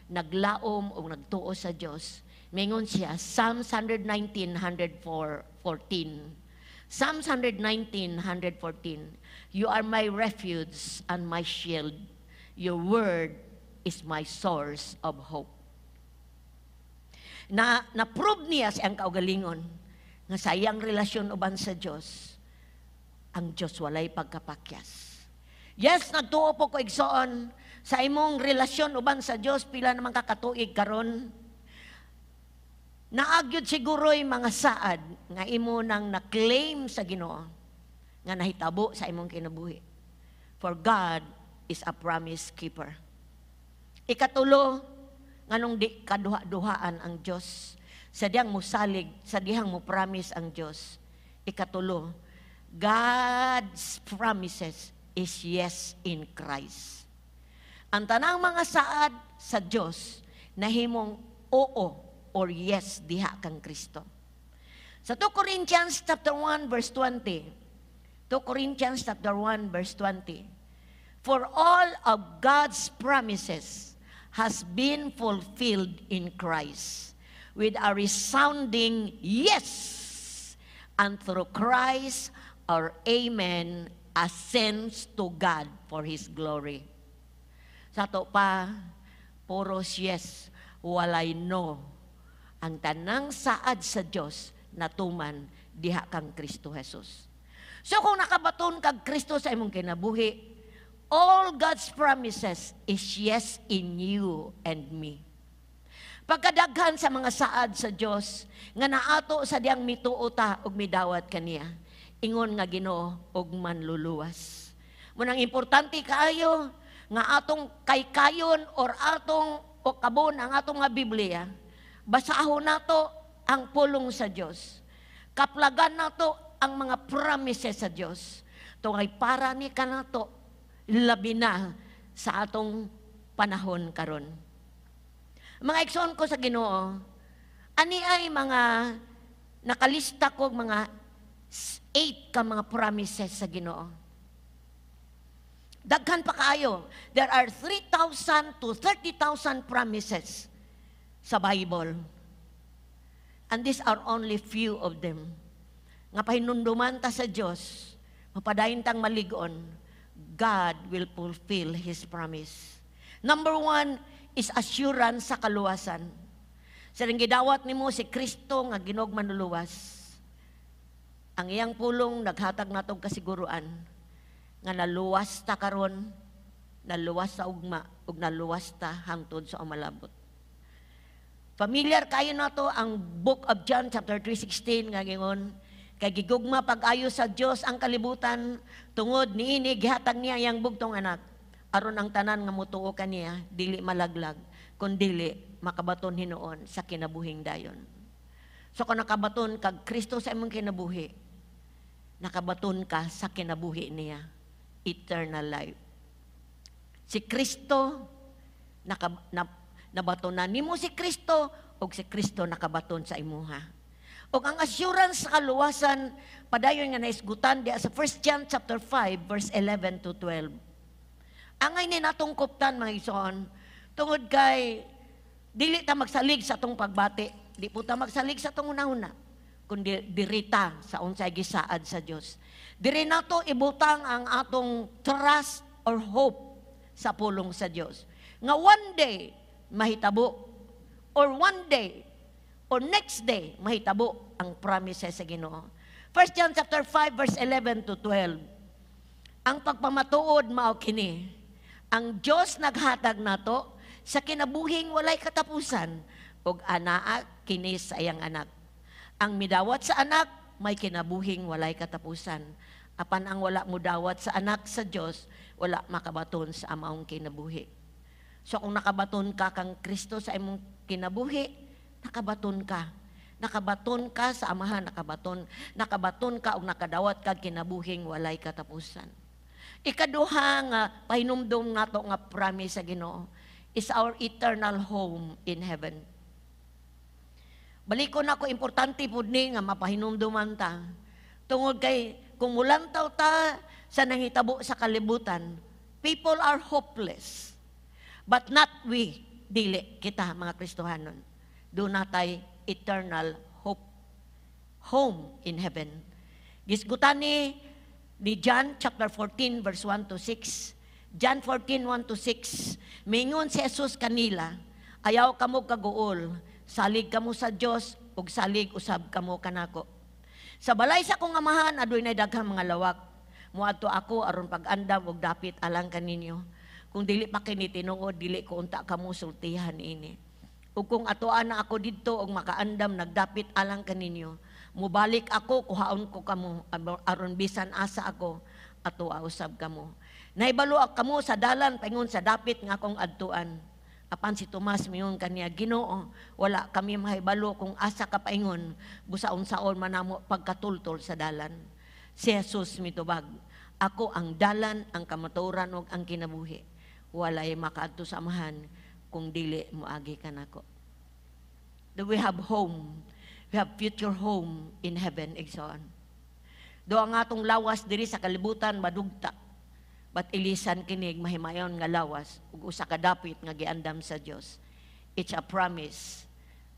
Speaker 4: naglaom o nagtuo sa Dios, mingon siya, Psalms 119, 114. Psalms 119, 114. "You are my refuge and my shield. Your word is my source of hope." Na na-prove niya sa iyang kaugalingon nga sa iyang relasyon uban sa Dios, ang Dios walay pagkapakyas. Yes, nagtuo po ko, igsoon, sa imong relasyon uban sa Dios, pila naman kakatuig karon, naagyod siguro'y mga saad nga imo nang na-claim sa Ginoo nga nahitabo sa imong kinabuhi. For God is a promise keeper. Ikatulo, Nganong di kaduha-duhaan ang Dios sa dihang musalig, sa dihang mo promise ang Dios? Ikatulo, God's promises is yes in Christ. Ang tanang mga saad sa Dios nahimong oo or yes diha kang Kristo. Sa 2 Corinthians chapter 1 verse 20. 2 Corinthians chapter 1 verse 20. "For all of God's promises has been fulfilled in Christ with a resounding yes. And through Christ, our amen ascends to God for His glory." Sa ato pa, puros yes, walay no. Ang tanang saad sa Dios natuman diha kang Kristo Jesus. So kung nakabaton kag Kristo sa imong kinabuhi, all God's promises is yes in you and me. Pagkadaghan sa mga saad sa Dios nga naato sa diyang mituo ta ug midawat kaniya, ingon nga Ginoo ug Manluluwas. Munang importante kaayo nga atong kaykayon or atong o kabon ang atong nga Biblia, basahon nato ang pulong sa Dios. Kaplagan nato ang mga promises sa Dios. Tungay para ni kanato, labi na sa atong panahon karon. Mga igsoon ko sa Ginoo, ani ay mga nakalista ko, mga eight ka mga promises sa Ginoo. Daghan pa kaayo. There are 3,000 to 30,000 promises sa Bible. And these are only few of them. Nga pahinumduman ta sa Dios, mapadayon tang malig-on, God will fulfill His promise. Number one is assurance sa kaluwasan. Sa gidawat nimo si Kristo nga Ginoog Manluluwas, ang iyang pulong naghatag natong kasiguruan nga naluwas ta karon, naluwas sa ugma, ug naluwas ta hangtod sa umalabot. Familiar kayo nato ang Book of John chapter 3:16 nga gingon, "Kay gigugma pag-ayo sa Dios ang kalibutan, tungod niini gihatag niya iyang bugtong anak, aron ang tanan nga motuo kaniya dili malaglag kundili makabaton hinuon sa kinabuhing dayon." So kung nakabaton kag Kristo sa imong kinabuhi, nakabaton ka sa kinabuhi niya, eternal life. Si Kristo nabatonan nimo si Kristo ug si Kristo nakabaton sa imuha. Ug ang assurance sa kaluwasan padayon nga naisgutan diya sa 1 John chapter 5 verse 11 to 12. Angay ni natong kuptan, mga igsoon, tungod kay dili ta magsalig sa atong pagbati, di po ta magsalig sa atong hunahuna, kundi dirita sa unsay gisaad sa Dios. Diri nato ibutang ang atong trust or hope sa pulong sa Dios. Nga one day mahitabo or one day or next day mahitabo ang promises sa Ginoo. 1 John chapter 5 verse 11 to 12. "Ang pagpamatuod mao kini: ang Dios naghatag nato sa kinabuhing walay katapusan ug anaa kini sa iyang Anak. Ang midawat sa Anak may kinabuhing walay katapusan. Apan ang wala mudawat sa Anak sa Dios, wala makabaton sa amaong kinabuhi." So kung nakabaton ka kang Kristo sa imong kinabuhi, nakabaton ka. Nakabaton ka sa Amahan, nakabaton ka og nakadawat kag kinabuhing walay katapusan. Ikaduha nga pahinumdum nato nga promise sa Ginoo is our eternal home in heaven. Balikon ako, importante pud ni nga mapahinumduman ta. Tungod kay kung mulantaw ta sa nangitabo sa kalibutan, people are hopeless. But not we, dili kita mga Kristohanon. Duna tay eternal hope, home in heaven. Gisgutan ni John chapter 14 verse 1 to 6. John 14, 1 to 6. Mingon si Jesus kanila, "Ayaw kamo kaguol, salig kamo sa Dios ug salig usab kamo kanako. Sa balay sa akong Amahan adunay daghang mga lawak. Muadto ako aron pag-andam og dapit alang kaninyo. Kung dili pa kini tinuod, dili ko unta kamo sultihan ini. Ug kung atoan na ako didto og makaandam nagdapit alang kaninyo, mubalik ako, kuhaon ko kamo aron bisan asa ako, atoa usab kamo. Nahibalo kamo sa dalan paingon sa dapit nga akong adtuan." Apan si Tomas miingon kaniya, "Ginoo, wala kami mahibalo kung asa ka paingon, busa unsaon man namo pagkatultol sa dalan?" Si Jesus mitubag, "Ako ang dalan, ang kamatuoran ug ang kinabuhi. Walay makaadto sa Amahan kung dili moagi kanako." Do we have home? We have future home in heaven, igsoon. Do ang atong lawas diri sa kalibutan madugta. But ilisan kinig mahimayon nga lawas ug usa ka dapit nga giandam sa Dios. It's a promise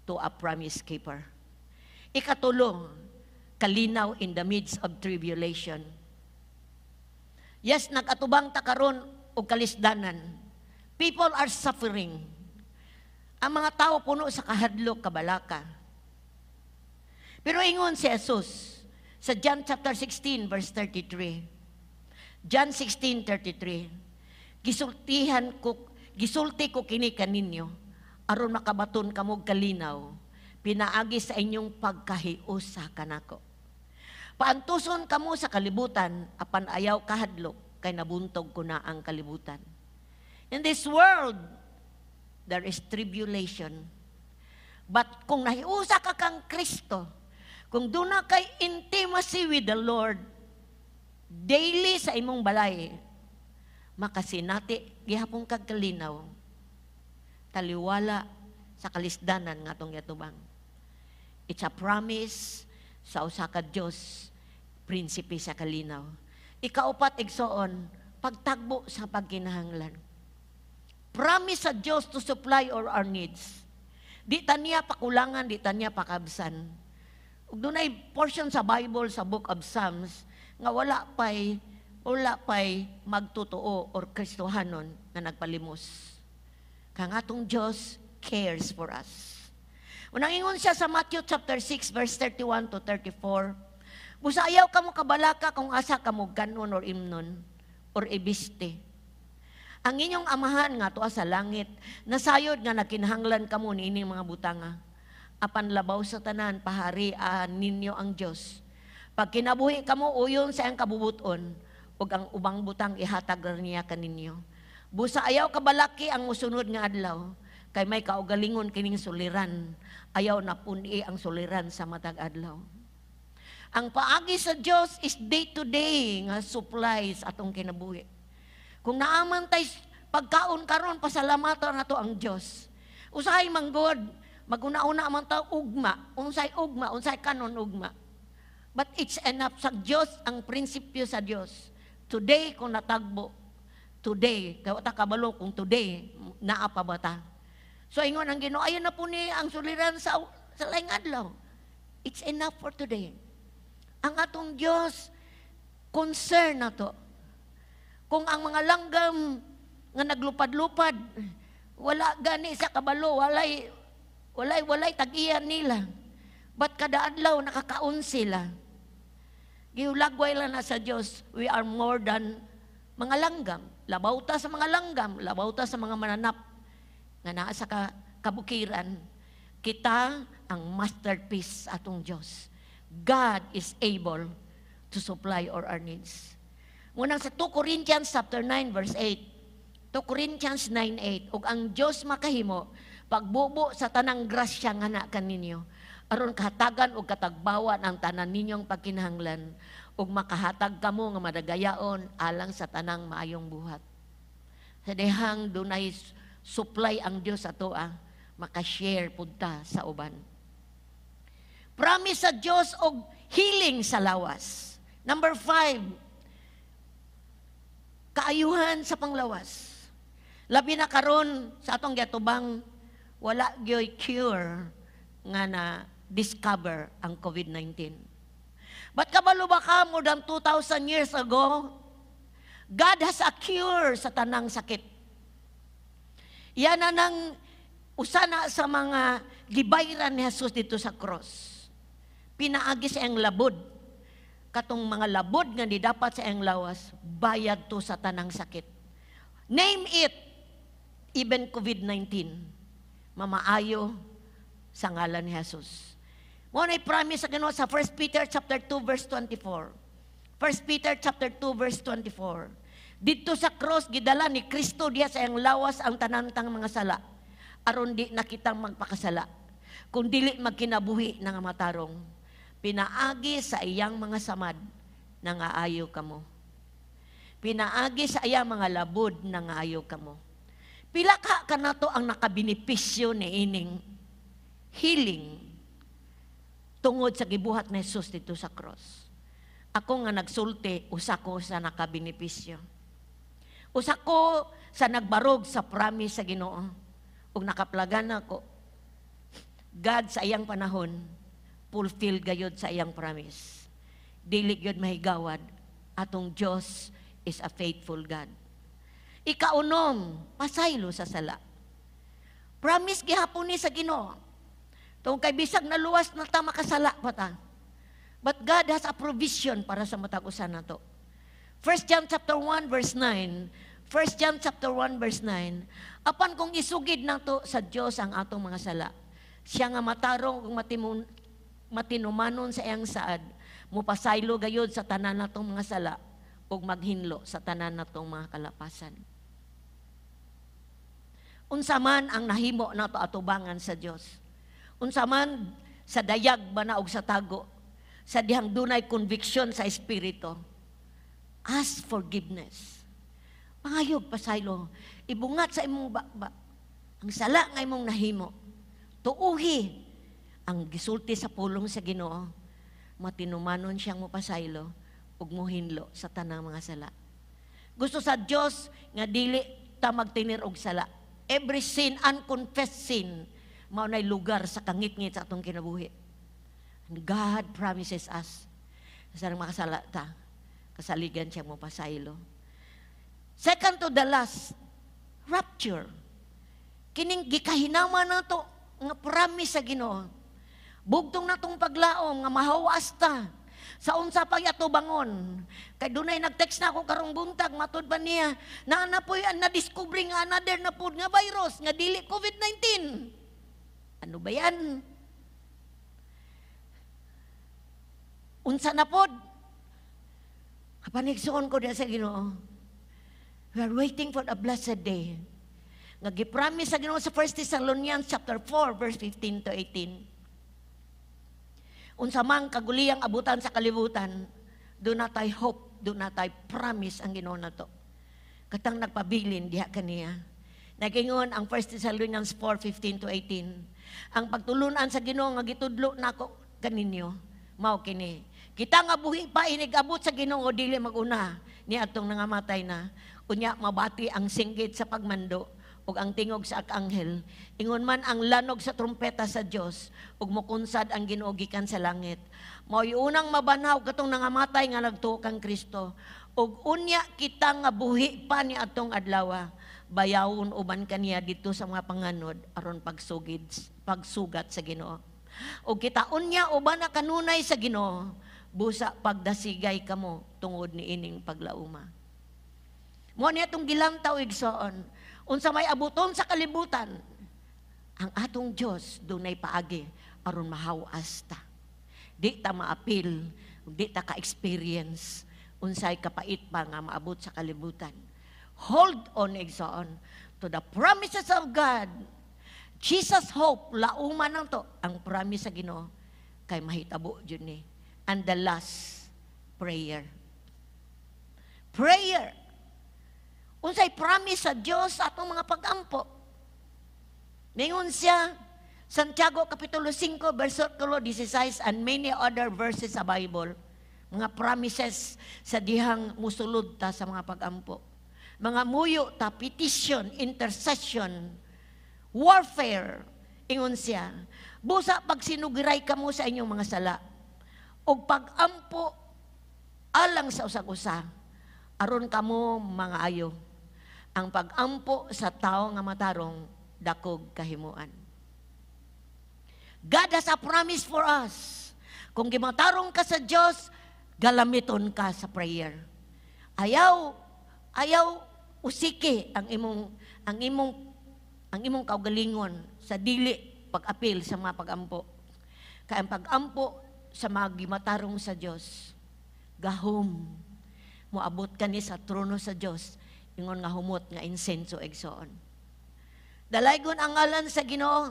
Speaker 4: to a promise keeper. Ikatulo, kalinaw in the midst of tribulation. Yes, nag-atubang ta karon og kalisdanan. People are suffering. Ang mga tao puno sa kahadlok, kabalaka. Pero ingon si Jesus sa John chapter 16 verse 33. John 16:33. Gisulti ko kini kaninyo aron makabaton kamo kalinaw pinaagi sa inyong pagkahiusa kanako. Paantuson kamo sa kalibutan, apan ayaw kahadlok kay nabuntog ko na ang kalibutan. In this world there is tribulation. But kung nahiusa ka kang Kristo, kung duna kay intimacy with the Lord, daily sa imong balay, makasinati gihapon kag kalinaw, taliwala sa kalisdanan nga atong yatubang. It's a promise sa usa ka Dios, prinsipe sa kalinaw. Ikaupat, igsoon, pagtagbo sa pagkinahanglan. Promise sa Dios to supply all our needs. Di ta niya pakulangan, di ta niya pakabsan. Ug dunay portion sa Bible sa Book of Psalms nga wala pay magtotoo or Kristohanon nga nagpalimos. Kang atong Dios cares for us. Unang ingon siya sa Matthew chapter 6 verse 31 to 34. "Busa ayaw kamo kabalaka kung asa kamo kan-on or imnon or ibiste. Ang inyong Amahan nga tuwa sa langit, nasayod nga nagkinahanglan kamo niining mga butanga. Apan labaw sa tanan, paharian ninyo ang Dios. Pag kinabuhi kamo uyon sa iyang kabubuton, ug ang ubang butang ihatag ra niya kaninyo. Busa ayaw kabalaki ang musunod nga adlaw, kay may kaugalingon kining suliran. Ayaw na pun-i ang suliran sa matag adlaw." Ang paagi sa Dios is day to day nga supplies atong kinabuhi. Kung naaman tay pagkaon karon, pasalamatan nato ang Dios. Usahay manggod, maguna-una man ta ugma, unsay ugma, unsay kanon ugma. But it's enough sa Dios, ang prinsipyo sa Dios. Today kung natagbo, today, kay ta kabalo kung today naa pa ba ta. So ingon ang Ginoo, ayaw na pun-i ang suliran sa laing adlaw. It's enough for today. Ang atong Dios concern na to. Kung ang mga langgam nga naglupad-lupad, wala gani sa kabalo, walay tag-iyan nila. But kada adlaw nakakaon sila. Gihulagway lang na sa Dios, we are more than mga langgam. Labaw ta sa mga langgam, labaw ta sa mga mananap nga naa sa kabukiran. Kita ang masterpiece atong Dios. God is able to supply all our needs. Munang sa 2 Corinthians chapter 9 verse 8. 2 Corinthians 9:8, "Ug ang Dios makahimo pagbubo sa tanang grasya nga na kaninyo aron kahatagan og katagbawan ang tanan ninyong pagkinahanglan ug makahatag kamo nga madagayaon alang sa tanang maayong buhat." Sa dihang dunay supply ang Dios ato, maka-share pud ta sa uban. Promise sa Dios og healing sa lawas. Number 5, kaayuhan sa panglawas. Labi na karon sa atong giatubang, wala gyoy cure nga na discover ang COVID-19. But kabalo ba ka, more than 2,000 years ago, God has a cure sa tanang sakit. Yan na nang usa na sa mga gibayran ni Jesus dito sa cross. Pinaagi sa iyang labod. Katong mga labod nga ni dapat sa iyang lawas, bayad to sa tanang sakit. Name it, even COVID-19, mamaayo sa ngalan ni Jesus. Mo na promise sa Ginoo sa 1 Peter chapter 2 verse 24. 1 Peter chapter 2 verse 24. Dito sa cross gidala ni Kristo diya sa iyang lawas ang tanantang mga sala. Aron di na kita magpakasala. Kung dili magkinabuhi na nga matarong, pinaagi sa iyang mga samad, nangaayo kamo. Pinaagi sa iyang mga labod, nangaayo kamo. Pila ka kanato ang nakabenepisyo ni ining healing tungod sa gibuhat ni Jesus dito sa cross? Ako nga nagsulti, usa ko sa nakabenepisyo. Usa ko sa nagbarog sa promise sa Ginoo. Ug nakaplagan ako. God sa iyang panahon, fulfill gayod sa iyang promise. Dili gyud mahigawad. Atong Dios is a faithful God. Ikaunom, pasaylo sa sala. Promise gihapon ni sa Ginoo. Tungod kay bisag naluwas na ta, makasala pa ta. But God has a provision para sa matag usa nato. 1 John chapter 1 verse 9. 1 John chapter 1 verse 9. Apan kung isugid nato sa Dios ang atong mga sala, siya nga matarong ug matinumanon sa iyang saad, mupasaylo gayod sa tanan natong mga sala ug maghinlo sa tanan natong mga kalapasan. Unsa man ang nahimo nato atubangan sa Dios. Unsa man, sa dayag ba na og sa tago, sa dihang dunay conviction sa espiritu, ask forgiveness. Pangayog pasaylo, ibungat sa imong baba ang sala nga imong nahimo. Tuuhi ang gisulti sa pulong sa Ginoo, matinumanon siyang mopasaylo ug mohinlo sa tanang mga sala. Gusto sa Dios nga dili ta magtinir og sala. Every sin, unconfessed sin, mao nay lugar sa kangitngit sa atong kinabuhi. And God promises us, sa makasala ta, kasaligan siya mo pasaylo. Second to the last, rapture. Kining gikahinama nato nga promise sa Ginoo. Bugtong natong paglaom nga mahawas ta sa unsa pa'y atubangon. Kay dunay nag-text na ako karong buntag, matud pa niya, na na po'y na-discover nga another na pud nga virus nga dili COVID-19. Ano ba yan? Unsa na pod? Apan igsuon ko diya sa Ginoo, we are waiting for a blessed day. Nga gipromise sa Ginoo sa 1 Thessalonians chapter 4 verse 15 to 18. Unsa mang kaguliyang abutan sa kalibutan, duna tay hope, duna tay promise ang Ginoo nato. Katang nagpabilin diha kaniya. Nagingon ang 1 Thessalonians 4:15 to 18. Ang pagtulunan sa Ginoo nga gitudlo nako kaninyo, mao kini. Kita nga buhi pa inig-abot sa Ginoo dili maguna ni atong nangamatay na. Unya mabati ang singgit sa pagmando ug ang tingog sa arkanghel. Ingon man ang lanog sa trumpeta sa Dios ug mokunsad ang Ginoo gikan sa langit. Mao'y unang mabanhaw katong nangamatay nga nagtuo kang Kristo. Ug unya kita nga buhi pa ni atong adlaw, bayawon uban kaniya dito sa mga panganod aron pagsugat sa Ginoo. Ug kita unya uban na kanunay sa Ginoo, busa pagdasigay kamo tungod ni ining paglauma. Mo ni atong gilantaw, igsoon. Unsa may abuton sa kalibutan, ang atong Dios dunay paagi aron mahawas ta. Di ta maapil, di ta ka-experience unsay kapait pa nga maabot sa kalibutan. Hold on, igsoon, to the promises of God. Jesus hope, lauma nang to, ang promise sa Ginoo kay mahitabo jud ni. And the last, prayer. Prayer. Unsay promise sa Dios sa atong mga pag-ampo? Ningon siya, Santiago Kapitulo 5, versikulo 16 and many other verses sa Bible, mga promises sa dihang musulod ta sa mga pag-ampo. Mga muyo ta, petition, intercession, warfare, ingon siya. Busa pagsinugiray kamo sa inyong mga sala, ug pag-ampo alang sa usag-usa, aron kamo mga ayo. Ang pag-ampo sa tao nga matarong, dakog kahimuan. God has a promise for us. Kung gimatarong ka sa Diyos, galamiton ka sa prayer. Ayaw, ayaw usiki ang imong kaugalingon sa dili pag-apil sa mga pag-ampo. Kaya ang pag-ampo sa mga gimatarong sa Diyos, gahom, moabot ka ni sa trono sa Diyos, ingon nga humot nga insenso, igsoon. Dalaygon ang ngalan sa Ginoo.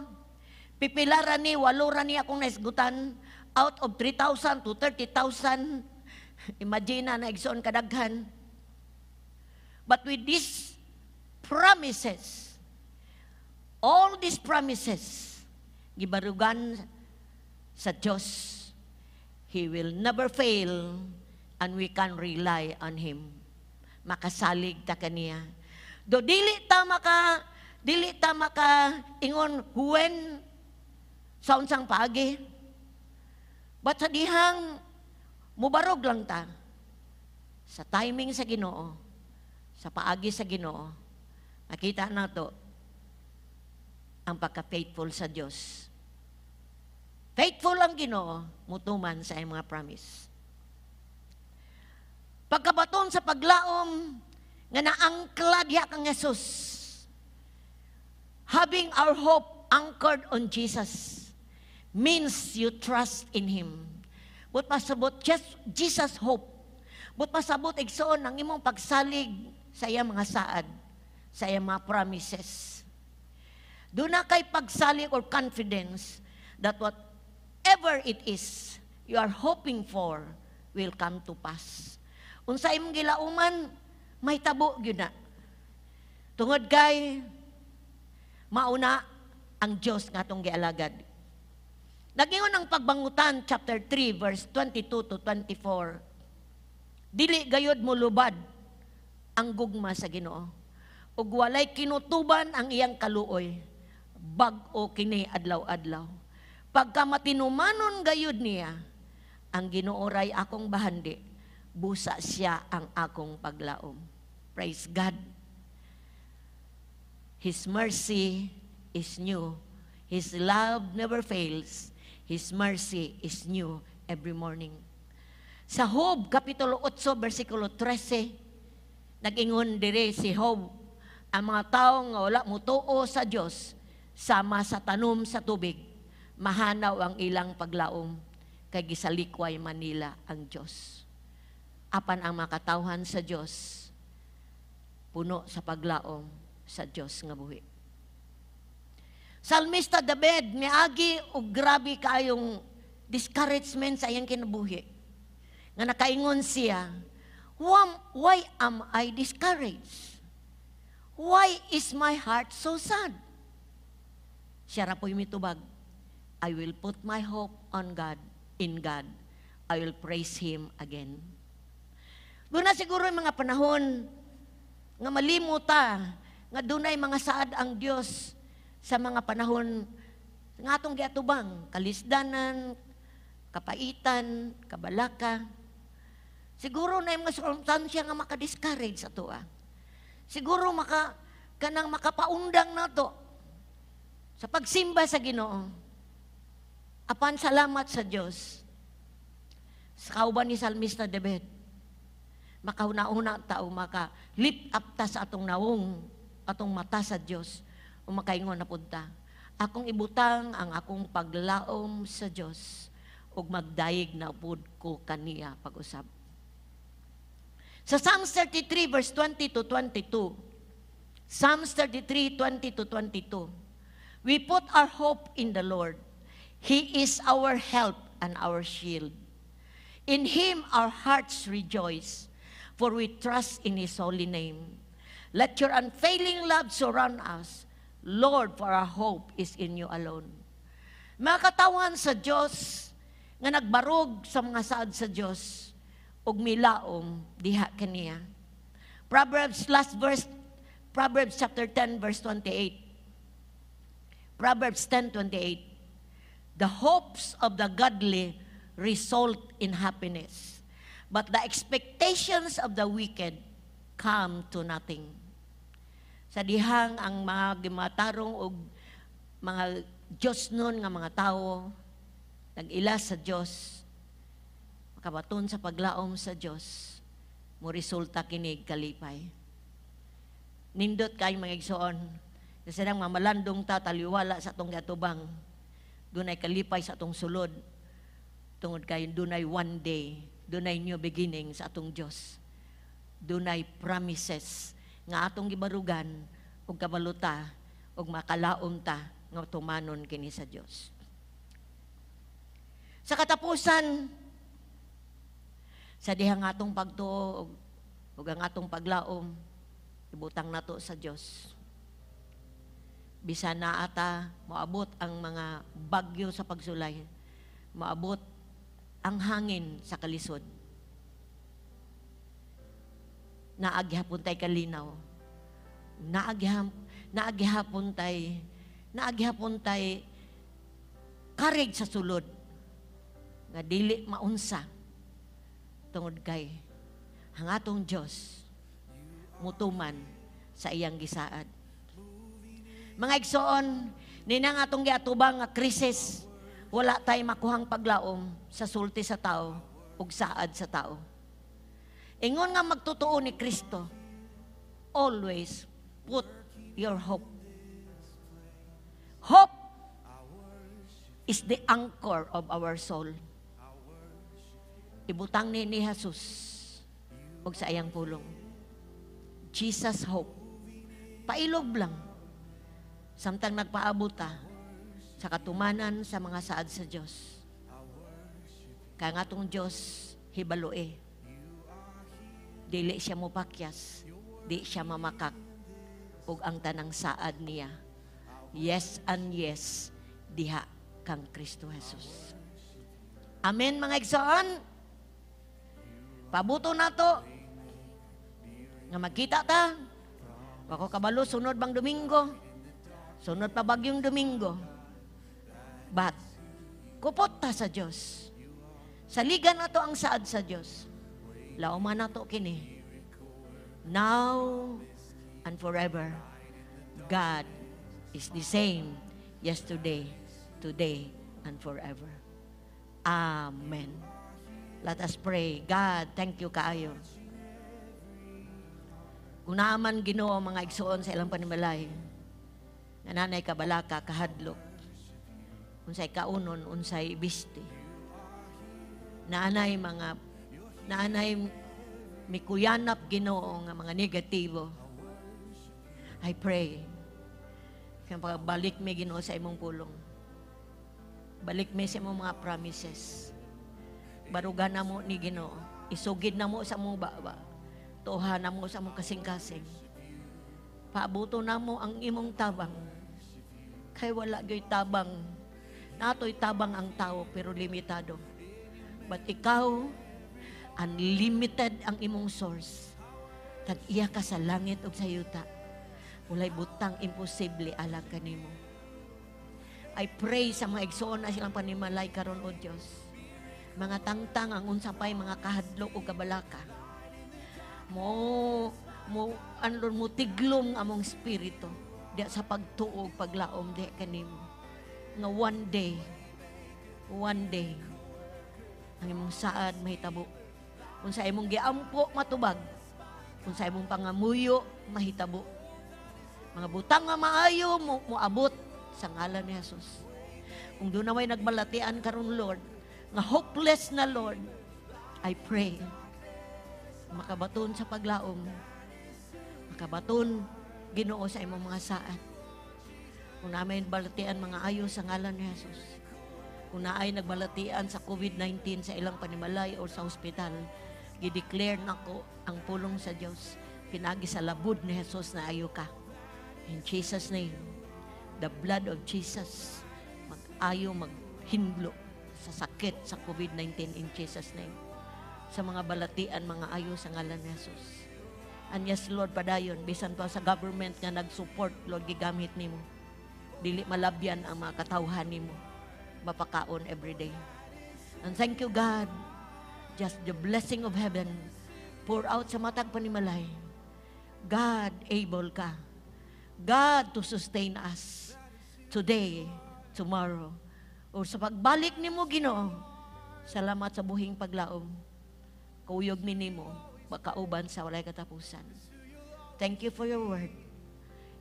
Speaker 4: Pipila ra ni, walo ra ni akong naisgutan out of 3,000 to 30,000. Imagine na, igsoon, kadaghan. But with these promises, all these promises, gibarugan sa Diyos, He will never fail and we can rely on Him. Makasalig ta kaniya. Do dili ta maka ingon when, sa unsang paagi. But sa dihang mubarog lang ta sa timing sa Ginoo, sa paagi sa Ginoo, makita nato ang pagka-faithful sa Dios. Faithful ang Ginoo, mutuman sa iyang mga promise. Pagkabaton sa paglaom nga naangkla diha kang Jesus. Having our hope anchored on Jesus means you trust in Him. But pasabot, just Jesus hope. But pasabot, igsoon, ang imong pagsalig sa iyang mga saad, sa iyang mga promises. Duna kay pagsalig or confidence that whatever it is you are hoping for will come to pass. Unsa imong gilauman, mahitabo gyud na. Tungod kay mauna ang Dios nga atong gialagad. Nagingon ang Pagbangutan chapter 3 verse 22 to 24. Dili gayod molubad ang gugma sa Ginoo. Ug walay kinutuban ang iyang kaluoy. Bag-o kini adlaw-adlaw. Pagka matinumanon gayud niya, ang Ginoo ray akong bahandi, busa siya ang akong paglaom. Praise God. His mercy is new. His love never fails. His mercy is new every morning. Sa Job, Kapitulo 8, versikulo 13, nag-ingon dire si Job, ang mga tao nga wala mutuo sa Dios, sama sa tanom sa tubig, mahanaw ang ilang paglaom, kay gisalikway man nila ang Dios. Apan ang mga katawhan sa Dios, puno sa paglaom sa Dios nga buhi. Salmista David, miagi og grabe kaayong discouragement sa iyang kinabuhi. Nga nakaingon siya, Why am I discouraged? Why is my heart so sad?" Siya ra po'y mitubag, "I will put my hope on God, in God. I will praise Him again." Doon na siguro yung mga panahon nga malimuta, nga dunay mga saad ang Dios sa mga panahon nga atong giatubang, kalisdanan, kapaitan, kabalaka. Siguro na yung mga sirkumstansya nga maka-discourage sa atoa. Siguro kanang makapaundang nato sa pagsimba sa Ginoo. Apan salamat sa Dios. Sa kauban ni Salmista David, makahuna-huna ta o maka lift up ta sa atong nawong, atong mata sa Dios, o makaingon na pud ta, "Akong ibutang ang akong paglaom sa Dios ug magdayeg na pud ko kaniya pag-usab." Sa Psalms 33 verse 20 to 22, Psalms 33, 20 to 22, "We put our hope in the Lord. He is our help and our shield. In Him our hearts rejoice, for we trust in His holy name. Let your unfailing love surround us, Lord, for our hope is in you alone." Mga katawan sa Diyos, nga nagbarog sa mga saad sa Diyos, ug milaom diha kaniya. Proverbs, last verse, Proverbs chapter 10, verse 28. Proverbs 10:28. "The hopes of the godly result in happiness, but the expectations of the wicked come to nothing." Sa dihang ang mga gimatarong og mga Diyos nun nga mga tao, nag-ila sa Diyos, makabaton sa paglaom sa Diyos, mo resulta kinig kalipay. Nindot kay mga igsoon, kasi nang mamalandong ta taliwala sa atong giatubang, dunay kalipay sa atong sulod, tungod kay dunay one day, dunay new beginning sa atong Diyos. Dunay promises nga atong gibarugan ug kabaluta. Ug makalaom ta nga tumanon kini sa Dios. Sa katapusan, sa dihang atong pagtuo ug ang atong paglaom, ibutang nato sa Dios. Bisan naa ta moabot ang mga bagyo sa pagsulay, moabot ang hangin sa kalisod, naa gihapon tay kalinaw. Naa gihapon tay karig sa sulod nga dili maunsa tungod kay ang atong Dios mutuman sa iyang gisaad. Mga igsoon, nina nga atong giatubang nga krisis, wala tay makuhang paglaom sa sulti sa tao ug saad sa tao. Ingon nga magtotoo ni Kristo, always put your hope. Hope is the anchor of our soul. Ibutang ni Jesus ug sa iyang pulong. Jesus hope. Pailog lang. Samtang nagpaabot ta sa katumanan sa mga saad sa Dios. Kaya nga atong Dios hibaloe. Dili siya mopakyas, di siya mamakak ug ang tanang saad niya, yes and yes diha kang Kristo Jesus. Amen, mga igsoon. Pabuto nato nga magkita ta. Wako kabalo sunod bang Domingo. Sunod pa bagyong Domingo. But kupot ta sa Dios. Saligan nato ang saad sa Dios. Lauman nato kini. Now and forever, God is the same yesterday, today, and forever. Amen. Let us pray. God, thank you kaayo. Kung naa man, Ginoo, mga igsoon sa ilang panimalay, nga nanay kabalaka, kahadlok, unsay kaunon, unsay bisti. Naanay mikuyanap, Ginoo, nga mga negatibo. I pray, kaya pagbalik mi, Ginoo, sa imong pulong. Balik mi sa imong mga promises. Baruga na mo ni, Ginoo. Isugid na mo sa among baba. Tuha na mo sa among kasing-kasing. Paabuto na mo ang imong tabang. Kay wala gyoy tabang. Nato'y tabang ang tao pero limitado. But ikaw, unlimited ang imong source. Tag-iya ka sa langit ug sa yuta. Walay butang imposible alang kanimo. I pray sa mga igsoon na silang panimalay karon, O Dios. Mga tangtang ang unsa pay mga kahadlok ug kabalaka. Mo mo anlon mo tiglom among spirito diya sa pagtuo ug paglaom diha kanimo. Nga one day, one day, ang imong saad mahitabo. Kung sa imong giampo matubag, kung sa imong pangamuyo mahitabo. Mga butang nga maayo mo moabot sa ngalan ni Jesus. Kung duna may nagbalatian karon, Lord, nga hopeless na, Lord, I pray makabaton sa paglaom, makabaton, Ginoo, sa imong mga saad. Kung naay balatian mga ayo sa ngalan ni Jesus. Kung naay nagbalatian sa COVID-19 sa ilang panimalay o sa ospital, gideclare nako ang pulong sa Dios. Pinagi sa labud ni Jesus na ayo ka. In Jesus' name, the blood of Jesus, mag-ayo, maghinlo sa sakit sa COVID-19 in Jesus' name. Sa mga balatian, mga ayo sa ngalan ni Jesus. And yes, Lord, padayon, bisan pa sa government nga nag-support, Lord, gigamit nimo. Dili malabyan ang mga katawhan nimo. Mapakaon every day. And thank you, God. Just the blessing of heaven pour out sa matag panimalay. God, able ka. God to sustain us today, tomorrow. O sa pagbalik nimo, Ginoo, salamat sa buhing paglaom. Kuyog mi nimo, makauban sa walay katapusan. Thank you for your word.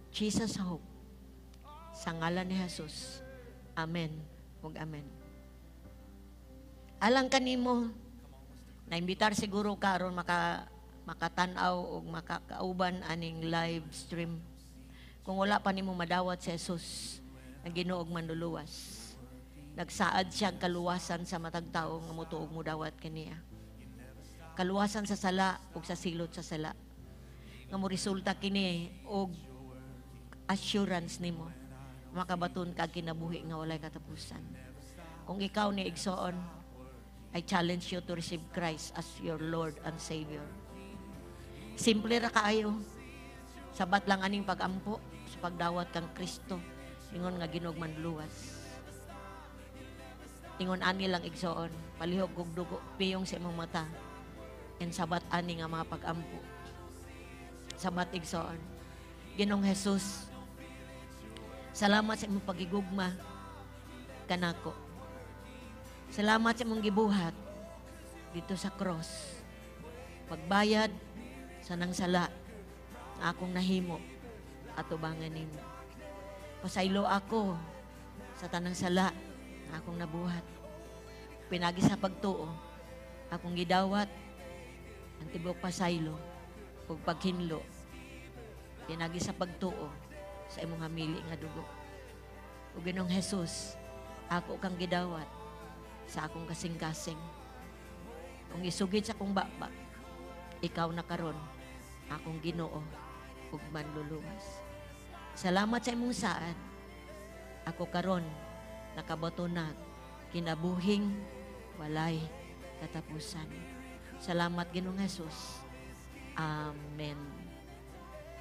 Speaker 4: Jesus hope. Sa ngalan ni Jesus. Amen. Ug amen. Alang kanimo, naimbitar siguro ka aron makatan-aw og makakauban aning live stream. Kung wala pa nimo madawat si Jesus nga Ginoo ug Manluluwas, nagsaad siya ang kaluwasan sa matag tawo nga motuo ug modawat kaniya. Kaluwasan sa sala ug sa silot sa sala. Nga mo resulta kini og assurance nimo makabaton ka kinabuhi nga walay katapusan. Kung ikaw ni, igsoon, I challenge you to receive Christ as your Lord and Savior. Simple ra kaayo. Sabat lang aning pagampo sa pagdawat kang Kristo. Ingon nga Ginoo ug Manluluwas. Ingon ani lang, igsoon, palihog og dugo piyong sa imong mata. And sabat ani nga mga pagampo. Sabat, igsoon. Ginoong Jesus, salamat sa imong pagigugma kanako. Salamat sa imong gibuhat didto sa cross. Pagbayad sa nang sala nga akong nahimo atubangan nimo. Pasaylo ako sa tanang sala nga akong nabuhat. Pinagi sa pagtuo, akong gidawat ang tibuok pasaylo ug paghinlo. Pinagi sa pagtuo sa imong hamili nga dugo. O Ginoong Jesus, ako kang gidawat sa akong kasing-kasing. Kung isugid sa akong baba, ikaw na karon akong Ginoo ug Manluluwas. Salamat sa imong saad. Ako karon nakabaton na kinabuhing walay katapusan. Salamat, Ginoong Jesus. Amen.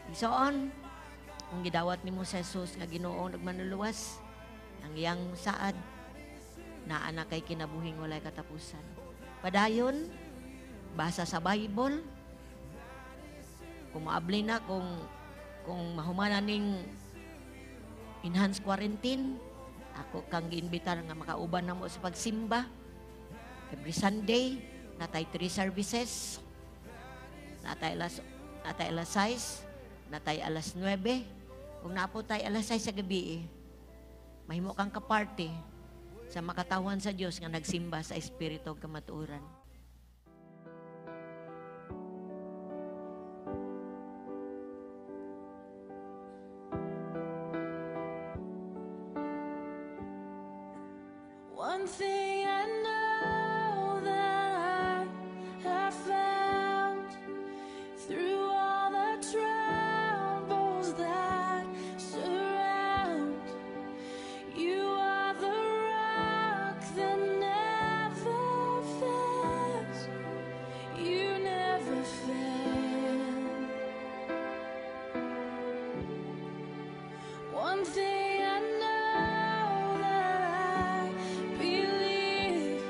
Speaker 4: Igsoon, kung gidawat nimo sa Jesus nga Ginoo ug Manluluwas, ang iyang saad naa na kay kinabuhing walay katapusan. Padayon, basa sa Bible, kung maabli na, kung mahuman ning enhanced quarantine, ako kang giimbitar nga makauban namo sa pagsimba. Every Sunday, natay three services. Natay alas 6, natay alas 9. Kung naa po tay alas 6 sa gabi, eh, mahimo kang kaparte sa makatawan sa Dios nga nagsimba sa espiritu ug kamatuoran.
Speaker 5: One thing I know that I have found through all the troubles that surround, you are the rock that never fails. You never fail. One thing I know that I believe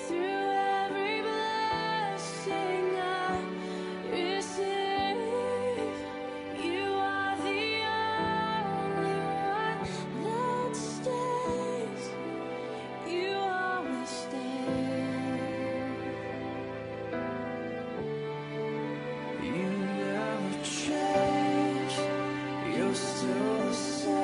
Speaker 5: through every blessing I receive, you are the only one that stays. You always stay.
Speaker 2: You never change, you're still the same.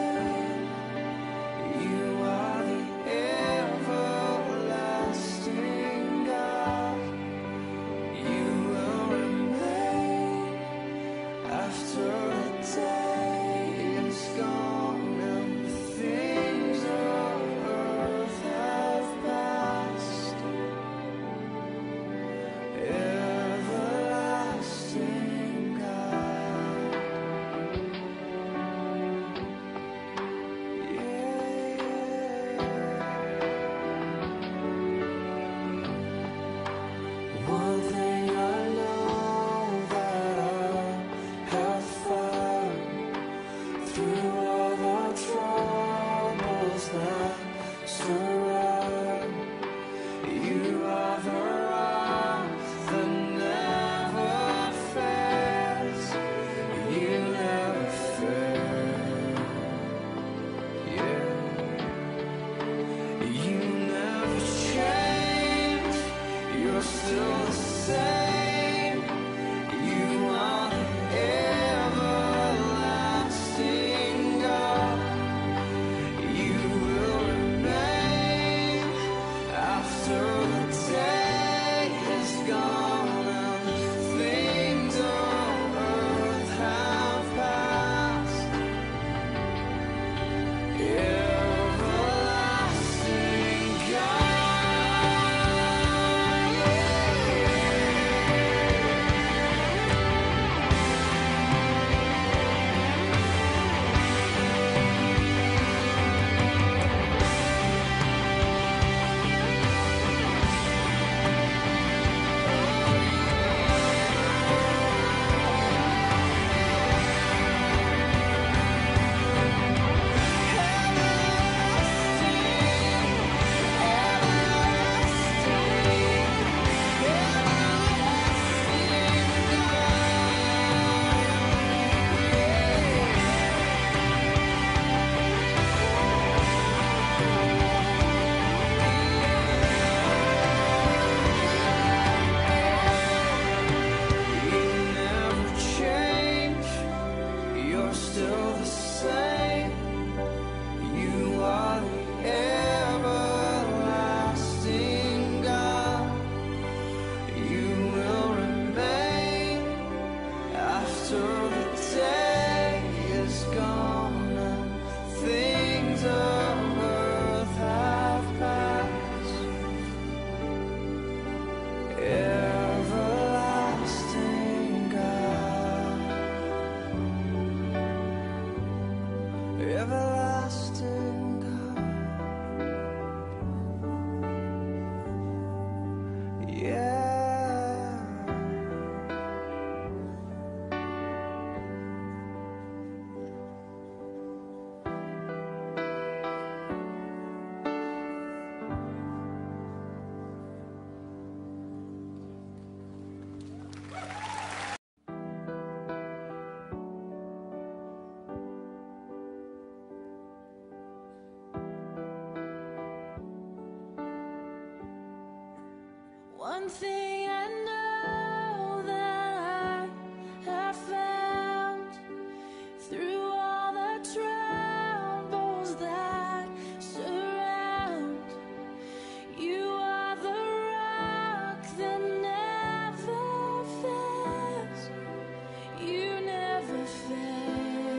Speaker 5: One thing I know that I have found through all the troubles that surround, you are the rock that never fails. You never fail.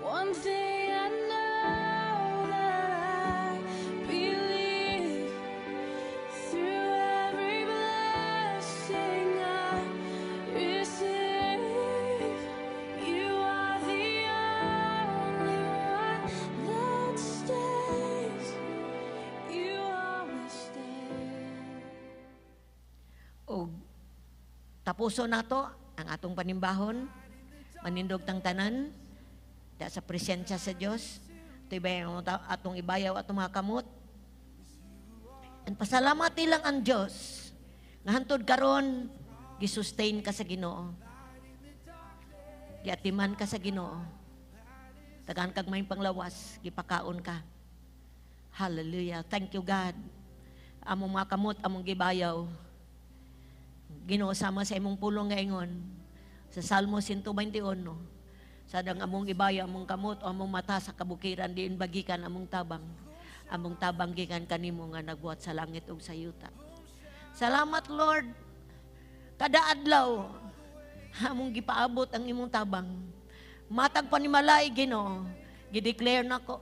Speaker 5: One thing I know that I believe, through every blessing I receive, you are the only one that stays. You always stay.
Speaker 4: Og tapuso nato ang atong panimbahon, manindog tang tanan, da sa presensya sa Dios. Ito ibayaw atong ibayaw atong mga kamot. And pasalamat lang ang Dios nga hantod karon gisustain ka sa Ginoo. Giatiman ka sa Ginoo. Tagaan kag may panglawas, gipakaon ka. Hallelujah. Thank you, God. Among mga kamot, among gibayaw. Ginoo, sama sa imong pulong nga ingon sa Salmo 121, sadang among ibayaw among kamot o among mata sa kabukiran, diin ba gikan among tabang? Among tabang gikan kanimo nga nagbuhat sa langit ug sa yuta. Salamat, Lord. Kada adlaw among gipaabot ang imong tabang. Matag panimalay, Ginoo, gideclare nako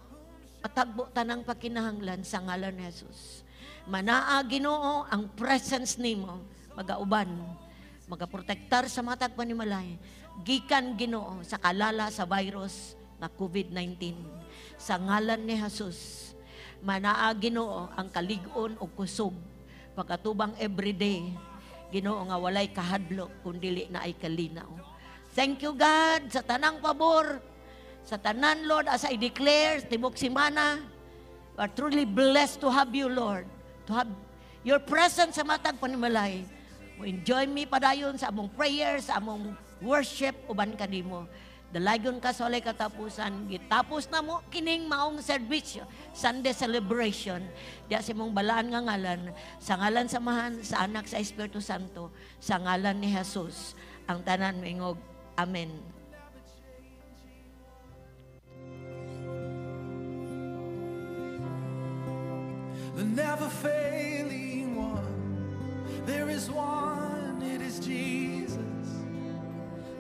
Speaker 4: patagbo tanang pakinahanglan sa ngalan ni Jesus. Manaa, Ginoo, ang presence nimo magauban, magaprotektar sa matag panimalay gikan, Ginoo, sa kalala sa virus nga COVID-19. Sa ngalan ni Jesus, manaa, Ginoo, ang kalig-on o kusog pagkatubang everyday, Ginoo, nga walay kahadlok kun dili na ay kalinaw. Thank you, God, sa tanang pabor, sa tanan, Lord, as I declare tibok simana. We are truly blessed to have you, Lord, to have your presence sa matag panimalay. Mo enjoy mi padayon sa among prayer, sa among worship uban kanimo. Dalaygon ka sa walay katapusan. Gitapos na mo kining maong serbisyo, Sunday celebration. Diya sa imong balaan nga ngalan, sa ngalan sa Amahan, sa Anak, sa Espiritu Santo, sa ngalan ni Jesus. Ang tanan moingog, Amen.
Speaker 2: The never failing one. There is one, it is Jesus.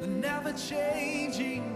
Speaker 2: The never changing